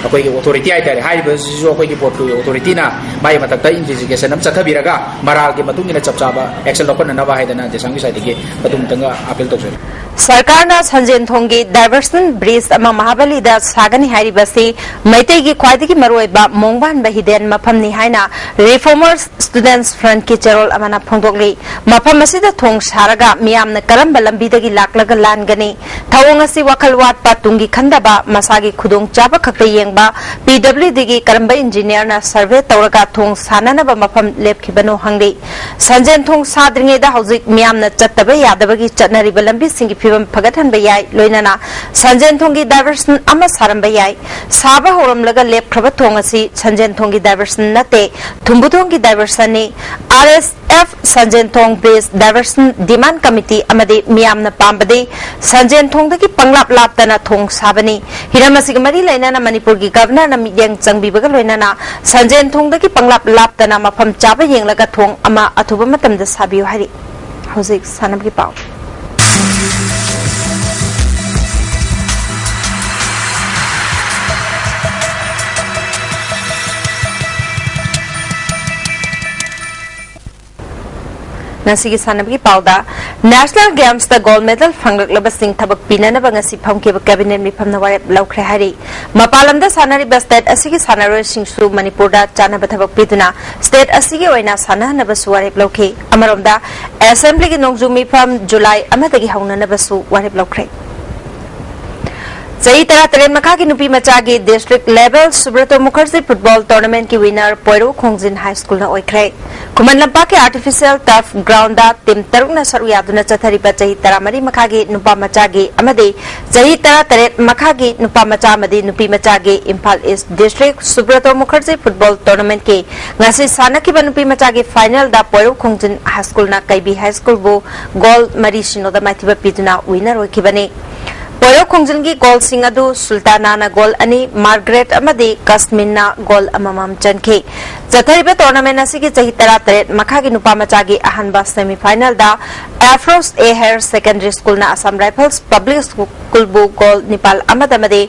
ꯑꯩꯈꯣꯏꯒꯤ ꯑꯣꯊꯣꯔꯤꯇꯤ ꯍꯥꯏꯇꯥꯔꯦ, ꯍꯥꯏꯔꯤꯕꯁꯤꯁꯨ ꯑꯩꯈꯣꯏꯒꯤ ꯕꯣꯔꯗꯀꯤ ꯑꯣꯊꯣꯔꯤꯇꯤꯅ ꯃꯥꯒꯤ ꯃꯊꯛꯇ ꯏꯟꯚꯦꯁꯇꯤꯒꯦꯁꯟ ꯑꯃ ꯆꯠꯊꯕꯤꯔꯒ ꯃꯔꯥꯜꯒꯤ ꯃꯇꯨꯡ ꯏꯟꯅ ꯆꯞ ꯆꯥꯕ ꯑꯦꯛꯁꯟ ꯂꯧꯈꯠꯅꯅꯕ ꯍꯥꯏꯗꯅ ꯗꯦꯁꯥꯝꯒꯤ ꯁꯥꯏꯠꯇꯒꯤ ꯑꯗꯨꯝꯇꯪꯒ ꯑꯥꯄꯤꯜ ꯇꯧꯖꯔꯤ꯫ ꯁꯔꯀꯥꯔꯅ ꯁꯟꯖꯦꯟꯊꯣꯡꯒꯤ ꯗꯥꯏꯚꯔꯁꯟ ꯕ꯭ꯔꯤꯖ ꯑꯃ ꯃꯍꯥꯕꯂꯤꯗ ꯁꯥꯒꯅꯤ ꯍꯥꯏꯔꯤꯕꯁꯤ ꯃꯩꯇꯩꯒꯤ ꯈ꯭ꯋꯥꯏꯗꯒꯤ ꯃꯔꯨꯑꯣꯏꯕ ꯃꯣꯡꯕꯥꯟꯕ ꯍꯤꯗꯦꯟ ꯃꯐꯝꯅꯤ ꯍꯥꯏꯅ ꯔꯤꯐꯣꯔꯃꯔꯁ ꯁ꯭ꯇꯨꯗꯦꯟꯠꯁ ꯐ꯭ꯔꯟꯠꯀꯤ ꯆꯦꯔꯣꯜ ꯑꯃꯅ ꯐꯣꯡꯗꯣꯛꯂꯤ꯫ ꯃꯐꯝ ꯑꯁꯤꯗ ꯊꯣꯡ ꯁꯥꯔꯒ ꯃꯤꯌꯥꯝꯅ ꯀꯔꯝꯕ ꯂꯝꯕꯤꯗꯒꯤ ꯂꯥꯛꯂꯒ ꯂꯥꯟꯒꯅꯤ? ꯊꯧꯑꯣꯡ ꯑꯁꯤ ꯋꯥꯈꯜ ꯋꯥꯠꯄ, ꯇꯨꯡꯒꯤ ꯈꯟꯗꯕ, ꯃꯁꯥꯒꯤ ꯈꯨꯗꯣꯡꯆꯥꯕ ꯈꯛꯇ ꯌꯦꯡꯕ ꯄꯤ ꯗꯕ꯭ꯂꯤꯎ ꯗꯤꯒꯤ ꯀꯔꯝꯕ ꯏꯟꯖꯤꯅꯤꯌꯔꯅ ꯁꯔꯚꯦ ꯇꯧꯔꯒ ꯊꯣꯡ ꯁꯥꯅꯅꯕ ꯃꯐꯝ ꯂꯦꯞꯈꯤꯕꯅꯣ ꯍꯪꯂꯤ꯫ ꯁꯟꯖꯦꯟ ꯊꯣꯡ ꯁꯥꯗ꯭ꯔꯤꯉꯩꯗ ꯍꯧꯖꯤꯛ ꯃꯤꯌꯥꯝꯅ ꯆꯠꯇꯕ ꯌꯥꯗꯕꯒꯤ ꯆꯠꯅꯔꯤꯕ ꯂꯝꯕꯤꯁꯤꯡꯒꯤ ꯐꯤꯕꯝ ꯐꯒꯠꯍꯟꯕ ꯌꯥꯏ, ꯂꯣꯏꯅꯅ ꯁꯟꯖꯦꯟ ꯊꯣꯡꯒꯤ diversion ꯑꯃ ꯁꯥꯔꯝꯕ ꯌꯥꯏ꯫ ꯁꯥꯕ ꯍꯧꯔꯝꯂꯒ ꯂꯦꯞꯈ꯭ꯔꯕ ꯊꯣꯡ ꯑꯁꯤ ꯁꯟꯖꯦꯟ ꯊꯣꯡꯒꯤ diversion ꯅꯠꯇꯦ, ꯊꯨꯝꯕꯨꯊꯣꯡꯒꯤ diversionꯅꯤ꯫ RSF ꯁꯟꯖꯦꯟ ꯊꯣꯡ bridge diversion demand committee ꯑꯃꯗꯤ ꯃꯤꯌꯥꯝꯅ ꯄꯥꯝꯕꯗꯤ ꯁꯟꯖꯦꯟ ꯊꯣꯡꯗꯒꯤ ꯄꯪꯂꯥꯞ ꯂꯥꯞꯇꯅ ꯊꯣꯡ ꯁꯥꯕꯅꯤ꯫ ꯍꯤꯔꯝ ꯑꯁꯤꯒ ꯃꯔꯤ ꯂꯩꯅꯅ ꯃꯅꯤꯄꯨꯔꯒꯤ Governorꯅ ꯃꯤꯠꯌꯦꯡ ꯆꯪꯕꯤꯕꯒ ꯂꯣꯏꯅꯅ ꯁꯟꯖꯦꯟ ꯊꯣꯡꯗꯒꯤ ꯄꯪꯂꯥꯞ ꯂꯥꯞꯇꯅ ꯃꯐꯝ ꯆꯥꯕ ꯌꯦꯡꯂꯒ ꯊꯣꯡ ꯑꯃ ꯑꯊꯨꯕ ꯃꯇꯝꯗ ꯁꯥꯕꯤꯌꯨ ꯍꯥꯏꯔꯤ꯫ ꯍꯧꯖꯤꯛ ꯁꯥꯟꯅꯕꯒꯤ ꯄꯥꯎ꯫ ꯉꯁꯤꯒꯤ ꯁꯥꯟꯅꯕꯒꯤ ꯄꯥꯎꯗ, National Gamesꯇ gold medal ꯐꯪꯂꯛꯂꯕꯁꯤꯡ ꯊꯕꯛ ꯄꯤꯅꯅꯕ ꯉꯁꯤ ꯐꯝꯈꯤꯕ cabinet ꯃꯤꯐꯝꯅ ꯋꯥꯔꯦꯞ ꯂꯧꯈ꯭ꯔꯦ ꯍꯥꯏꯔꯤ꯫ ꯃꯄꯥꯟ ꯂꯝꯗ ꯁꯥꯟꯅꯔꯤꯕ state ꯑꯁꯤꯒꯤ ꯁꯥꯟꯅꯔꯣꯏꯁꯤꯡꯁꯨ ꯃꯅꯤꯄꯨꯔꯗ ꯆꯥꯅꯕ ꯊꯕꯛ ꯄꯤꯗꯨꯅ state ꯑꯁꯤꯒꯤ ꯑꯣꯏꯅ ꯁꯥꯟꯅꯍꯟꯅꯕꯁꯨ ꯋꯥꯔꯦꯞ ꯂꯧꯈꯤ꯫ ꯑꯃꯔꯣꯝꯗ, Assemblyꯒꯤ ꯅꯣꯡꯖꯨ ꯃꯤꯐꯝ July ꯑꯃꯗꯒꯤ ꯍꯧꯅꯅꯕꯁꯨ ꯋꯥꯔꯦꯞ ꯂꯧꯈ꯭ꯔꯦ꯫ ꯆꯍꯤ ꯇꯔꯥꯇꯔꯦꯠ ꯃꯈꯥꯒꯤ ꯅꯨꯄꯤ ꯃꯆꯥꯒꯤ district level Subroto Mukherjee football tournamentꯀꯤ winner ꯄꯣꯏꯔꯧ ꯈꯣꯡꯖꯤꯟ High Schoolꯅ ꯑꯣꯏꯈ꯭ꯔꯦ꯫ ꯈꯨꯃꯟ ꯂꯝꯄꯥꯛꯀꯤ artificial turf groundꯗ team ꯇꯔꯨꯛꯅ ꯁꯔꯨꯛ ꯌꯥꯗꯨꯅ ꯆꯠꯊꯔꯤꯕ ꯆꯍꯤ ꯇꯔꯥꯃꯔꯤ ꯃꯈꯥꯒꯤ ꯅꯨꯄꯥ ꯃꯆꯥꯒꯤ ꯑꯃꯗꯤ ꯆꯍꯤ ꯇꯔꯥꯇꯔꯦꯠ ꯃꯈꯥꯒꯤ ꯅꯨꯄꯥ ꯃꯆꯥ ꯑꯃꯗꯤ ꯅꯨꯄꯤ ꯃꯆꯥꯒꯤ Imphal East district Subroto Mukherjee football tournamentꯀꯤ ꯉꯁꯤ ꯁꯥꯟꯅꯈꯤꯕ ꯅꯨꯄꯤ ꯃꯆꯥꯒꯤ finalꯗ ꯄꯣꯏꯔꯧ ꯈꯣꯡꯖꯤꯟ High Schoolꯅ ꯀꯩꯕꯤ High Schoolꯕꯨ goal ꯃꯔꯤ ꯁꯤꯅꯣꯗ ꯃꯥꯏꯊꯤꯕ ꯄꯤꯗꯨꯅ winner ꯑꯣꯏꯈꯤꯕꯅꯤ꯫ ꯄꯣꯏꯔꯧ ꯈꯣꯡꯖꯤꯟꯒꯤ goalꯁꯤꯡ ꯑꯗꯨ ꯁꯨꯜꯇꯥꯅꯥꯅ goal ꯑꯅꯤ, ꯃꯥꯔꯒꯔꯦꯠ ꯑꯃꯗꯤ ꯀꯁꯃꯤꯟꯅ goal ꯑꯃꯃꯝ ꯆꯟꯈꯤ꯫ ꯆꯠꯊꯔꯤꯕ tournament ꯑꯁꯤꯒꯤ ꯆꯍꯤ ꯇꯔꯥꯇꯔꯦꯠ ꯃꯈꯥꯒꯤ ꯅꯨꯄꯥ ꯃꯆꯥꯒꯤ ꯑꯍꯥꯟꯕ semifinalꯗ Afros A Higher Secondary Schoolꯅ Assam Rifles Public Schoolꯕꯨ goal ꯅꯤꯄꯥꯜ ꯑꯃꯗ ꯑꯃꯗꯤ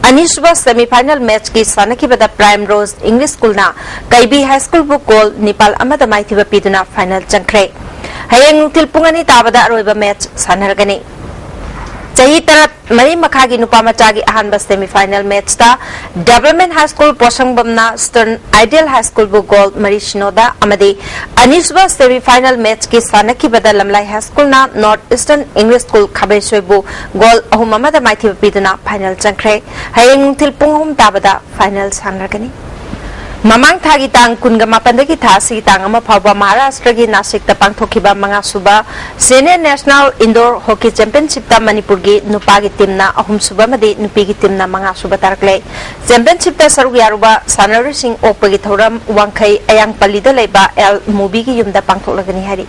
ꯑꯅꯤꯁꯨꯕ semifinal matchꯀꯤ ꯁꯥꯟꯅꯈꯤꯕꯗ Prime Rose English Schoolꯅ ꯀꯩꯕꯤ High Schoolꯕꯨ goal ꯅꯤꯄꯥꯜ ꯑꯃꯗ ꯃꯥꯏꯊꯤꯕ ꯄꯤꯗꯨꯅ final ꯆꯪꯈ꯭ꯔꯦ꯫ ꯍꯌꯦꯡ ꯅꯨꯡꯊꯤꯜ ꯄꯨꯡ ꯑꯅꯤ ꯇꯥꯕꯗ ꯑꯔꯣꯏꯕ match ꯁꯥꯟꯅꯔꯒꯅꯤ꯫ ꯆꯍꯤ ꯇꯔꯥ ꯃꯔꯤ ꯃꯈꯥꯒꯤ ꯅꯨꯄꯥ ꯃꯆꯥꯒꯤ ꯑꯍꯥꯟꯕ semifinal matchꯇ Development High School ꯄꯣꯁꯪꯕꯝꯅ Eastern Ideal High Schoolꯕꯨ goal ꯃꯔꯤ ꯁꯤꯅꯣꯗ ꯑꯃꯗꯤ ꯑꯅꯤꯁꯨꯕ semifinal matchꯀꯤ ꯁꯥꯟꯅꯈꯤꯕꯗ ꯂꯝꯂꯥꯏ High Schoolꯅ North Eastern English School ꯈꯥꯕꯩꯁꯣꯏꯕꯨ goal ꯑꯍꯨꯝ ꯑꯃꯗ ꯃꯥꯏꯊꯤꯕ ꯄꯤꯗꯨꯅ final ꯆꯪꯈ꯭ꯔꯦ꯫ ꯍꯌꯦꯡ ꯅꯨꯡꯊꯤꯜ ꯄꯨꯡ ꯑꯍꯨꯝ ꯇꯥꯕꯗ final ꯁꯥꯟꯅꯔꯒꯅꯤ꯫ ꯃꯃꯥꯡ ꯊꯥꯒꯤ ꯇꯥꯡ ꯀꯨꯟꯒ ꯃꯥꯄꯟꯗꯒꯤ ꯊꯥ ꯑꯁꯤꯒꯤ ꯇꯥꯡ ꯑꯃ ꯐꯥꯎꯕ ꯃꯍꯥꯔꯥꯁꯇ꯭ꯔꯒꯤ ꯅꯥꯁꯤꯛꯇ ꯄꯥꯡꯊꯣꯛꯈꯤꯕ ꯃꯉꯥꯁꯨꯕ Senior National Indoor Hockey Championshipꯇ ꯃꯅꯤꯄꯨꯔꯒꯤ ꯅꯨꯄꯥꯒꯤ ꯇꯤꯝꯅ ꯑꯍꯨꯝꯁꯨꯕ ꯑꯃꯗꯤ ꯅꯨꯄꯤꯒꯤ ꯇꯤꯝꯅ ꯃꯉꯥꯁꯨꯕ ꯇꯥꯔꯛꯂꯦ꯫ Championshipꯇ ꯁꯔꯨꯛ ꯌꯥꯔꯨꯕ ꯁꯥꯟꯅꯔꯣꯏꯁꯤꯡ ꯑꯣꯛꯄꯒꯤ ꯊꯧꯔꯝ ꯋꯥꯡꯈꯩ ꯑꯌꯥꯡꯄꯜꯂꯤꯗ ꯂꯩꯕ ꯑꯦꯜ ꯃꯨꯕꯤꯒꯤ ꯌꯨꯝꯗ ꯄꯥꯡꯊꯣꯛꯂꯒꯅꯤ ꯍꯥꯏꯔꯤ꯫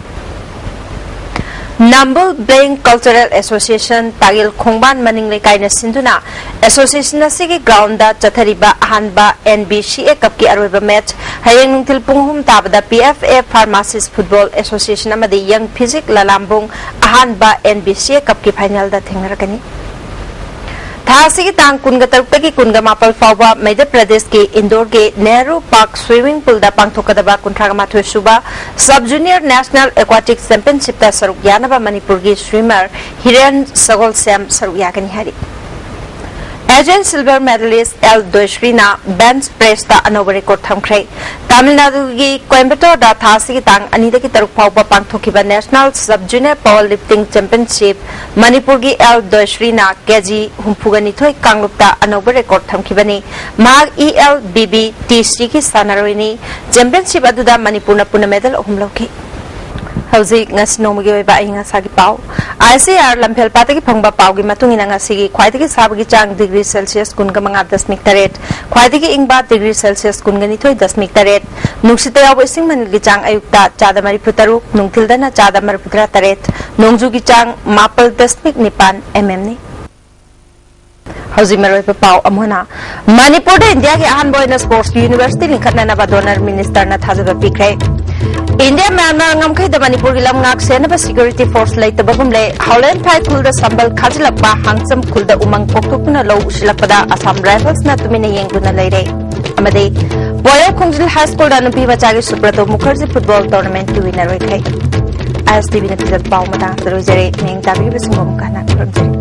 ꯅꯝꯕꯨꯜ Blank Cultural Association ꯇꯥꯒꯤꯜ ꯈꯣꯡꯕꯥꯟ ꯃꯅꯤꯡ ꯂꯩꯀꯥꯏꯅ ꯁꯤꯟꯗꯨꯅ association ꯑꯁꯤꯒꯤ groundꯗ ꯆꯠꯊꯔꯤꯕ ꯑꯍꯥꯟꯕ N B C A Cupꯀꯤ ꯑꯔꯣꯏꯕ match ꯍꯌꯦꯡ ꯅꯨꯡꯊꯤꯜ ꯄꯨꯡ ꯑꯍꯨꯝ ꯇꯥꯕꯗ P F A Pharmacist Football Association ꯑꯃꯗꯤ Young Physic ꯂꯂꯥꯝꯕꯨꯡ ꯑꯍꯥꯟꯕ N B C A Cupꯀꯤ finalꯗ ꯊꯦꯡꯅꯔꯛꯀꯅꯤ꯫ ꯊꯥ ꯑꯁꯤꯒꯤ ꯇꯥꯡ ꯀꯨꯟꯒ ꯇꯔꯨꯛꯇꯒꯤ ꯀꯨꯟꯒ ꯃꯥꯄꯜ ꯐꯥꯎꯕ ꯃꯙ꯭ꯌ ꯄ꯭ꯔꯗꯦꯁꯀꯤ ꯏꯟꯗꯣꯔꯒꯤ ꯅꯦꯍꯔꯨ ꯄꯥꯔꯛ ꯁ꯭ꯋꯤꯃꯤꯡ ꯄꯨꯜꯗ ꯄꯥꯡꯊꯣꯛꯀꯗꯕ ꯀꯨꯟꯊ꯭ꯔꯥ ꯃꯥꯊꯣꯏ ꯁꯨꯕ Sub Junior National Aquatic Championshipꯇ ꯁꯔꯨꯛ ꯌꯥꯅꯕ ꯃꯅꯤꯄꯨꯔꯒꯤ swimmer ꯍꯤꯔꯦꯟ ꯁꯒꯣꯜꯁꯦꯝ ꯁꯔꯨꯛ ꯌꯥꯒꯅꯤ ꯍꯥꯏꯔꯤ꯫ Asian Silver Medalist ꯑꯦꯜ ꯗꯣꯏꯁ꯭ꯔꯤꯅ bench pressꯇ ꯑꯅꯧꯕ record ꯊꯝꯈ꯭ꯔꯦ꯫ ꯇꯥꯃꯤꯜ ꯅꯥꯗꯨꯒꯤ ꯀꯣꯏꯝꯕꯇꯣꯔꯗ ꯊꯥ ꯑꯁꯤꯒꯤ ꯇꯥꯡ ꯑꯅꯤꯗꯒꯤ ꯇꯔꯨꯛ ꯐꯥꯎꯕ ꯄꯥꯡꯊꯣꯛꯈꯤꯕ National Sub Junior Power Lifting Championship ꯃꯅꯤꯄꯨꯔꯒꯤ ꯑꯦꯜ ꯗꯣꯏꯁ꯭ꯔꯤꯅ ꯀꯦꯖꯤ ꯍꯨꯝꯐꯨꯒ ꯅꯤꯊꯣꯏ ꯀꯥꯡꯂꯨꯞꯇ ꯑꯅꯧꯕ record ꯊꯝꯈꯤꯕꯅꯤ꯫ ꯃꯍꯥꯛ E L B B T Cꯒꯤ ꯁꯥꯟꯅꯔꯣꯏꯅꯤ꯫ Championship ꯑꯗꯨꯗ ꯃꯅꯤꯄꯨꯔꯅ ꯄꯨꯟꯅ medal ꯑꯍꯨꯝ ꯂꯧꯈꯤ꯫ ꯍꯧꯖꯤꯛ ꯉꯁꯤ ꯅꯣꯡꯃꯒꯤ ꯑꯣꯏꯕ ꯑꯏꯪ ꯑꯁꯥꯒꯤ ꯄꯥꯎ꯫ I C R ꯂꯝꯐꯦꯜꯄꯥꯠꯇꯒꯤ ꯐꯪꯕ ꯄꯥꯎꯒꯤ ꯃꯇꯨꯡ ꯏꯟꯅ ꯉꯁꯤꯒꯤ ꯈ꯭ꯋꯥꯏꯗꯒꯤ ꯁꯥꯕꯒꯤ ꯆꯥꯡ degree Celsius ꯀꯨꯟꯒ ꯃꯉꯥ ꯗꯁꯃꯤꯛ ꯇꯔꯦꯠ, ꯈ꯭ꯋꯥꯏꯗꯒꯤ ꯏꯪꯕ degree Celsius ꯀꯨꯟꯒ ꯅꯤꯊꯣꯏ ꯗꯁꯃꯤꯛ ꯇꯔꯦꯠ, ꯅꯨꯡꯁꯤꯠꯇ ꯌꯥꯎꯕ ꯏꯁꯤꯡ ꯃꯅꯤꯜꯒꯤ ꯆꯥꯡ ꯑꯌꯨꯛꯇ ꯆꯥꯗ ꯃꯔꯤꯐꯨ ꯇꯔꯨꯛ, ꯅꯨꯡꯊꯤꯜꯗꯅ ꯆꯥꯗ ꯃꯔꯤꯐꯨ ꯇꯔꯥ ꯇꯔꯦꯠ, ꯅꯣꯡꯖꯨꯒꯤ ꯆꯥꯡ ꯃꯥꯄꯜ ꯗꯁꯃꯤꯛ ꯅꯤꯄꯥꯟ mm ꯅꯤ꯫ ꯍꯧꯖꯤꯛ ꯃꯔꯨꯑꯣꯏꯕ ꯄꯥꯎ ꯑꯃꯨꯛ ꯍꯟꯅ꯫ ꯃꯅꯤꯄꯨꯔꯗ ꯏꯟꯗꯤꯌꯥꯒꯤ ꯑꯍꯥꯟꯕ ꯑꯣꯏꯅ sportsꯀꯤ university ꯂꯤꯡꯈꯠꯅꯅꯕ DoNER ministerꯅ ꯊꯥꯖꯕ ꯄꯤꯈ꯭ꯔꯦ꯫ ꯏꯟꯗꯤꯌꯥ ꯃ꯭ꯌꯥꯟꯃꯥꯔ ꯉꯝꯈꯩꯗ ꯃꯅꯤꯄꯨꯔꯒꯤ ꯂꯝ ꯉꯥꯛ ꯁꯦꯟꯅꯕ security force ꯂꯩꯇꯕꯒꯨꯝꯂꯦ꯫ ꯍꯥꯎꯂꯦꯟꯐꯥꯏ ꯈꯨꯜꯗ ꯁꯝꯕꯜ ꯈꯥꯖꯤꯜꯂꯛꯄ, ꯍꯥꯡꯆꯝ ꯈꯨꯜꯗ ꯎꯃꯪ ꯀꯣꯛꯊꯣꯛꯇꯨꯅ ꯂꯧ ꯎꯁꯤꯜꯂꯛꯄꯗ Assam Riflesꯅ ꯇꯨꯃꯤꯟꯅ ꯌꯦꯡꯗꯨꯅ ꯂꯩꯔꯦ꯫ ꯑꯃꯗꯤ ꯄꯣꯌꯧ ꯈꯣꯡꯖꯤꯜ High Schoolꯗ ꯅꯨꯄꯤ ꯃꯆꯥꯒꯤ Subrato Mukherjee football tournamentꯀꯤ winner ꯑꯣꯏꯈ꯭ꯔꯦ꯫ ISTVꯅ ꯄꯤꯖꯕ ꯄꯥꯎ ꯃꯇꯥꯡ ꯑꯁꯤꯗ ꯂꯣꯏꯖꯔꯦ꯫ ꯃꯤꯠꯌꯦꯡ ꯇꯥꯕꯤꯔꯤꯕꯁꯤꯡꯕꯨ ꯑꯃꯨꯛꯀ ꯍꯟꯅ ꯈꯨꯔꯨꯝꯖꯔꯤ꯫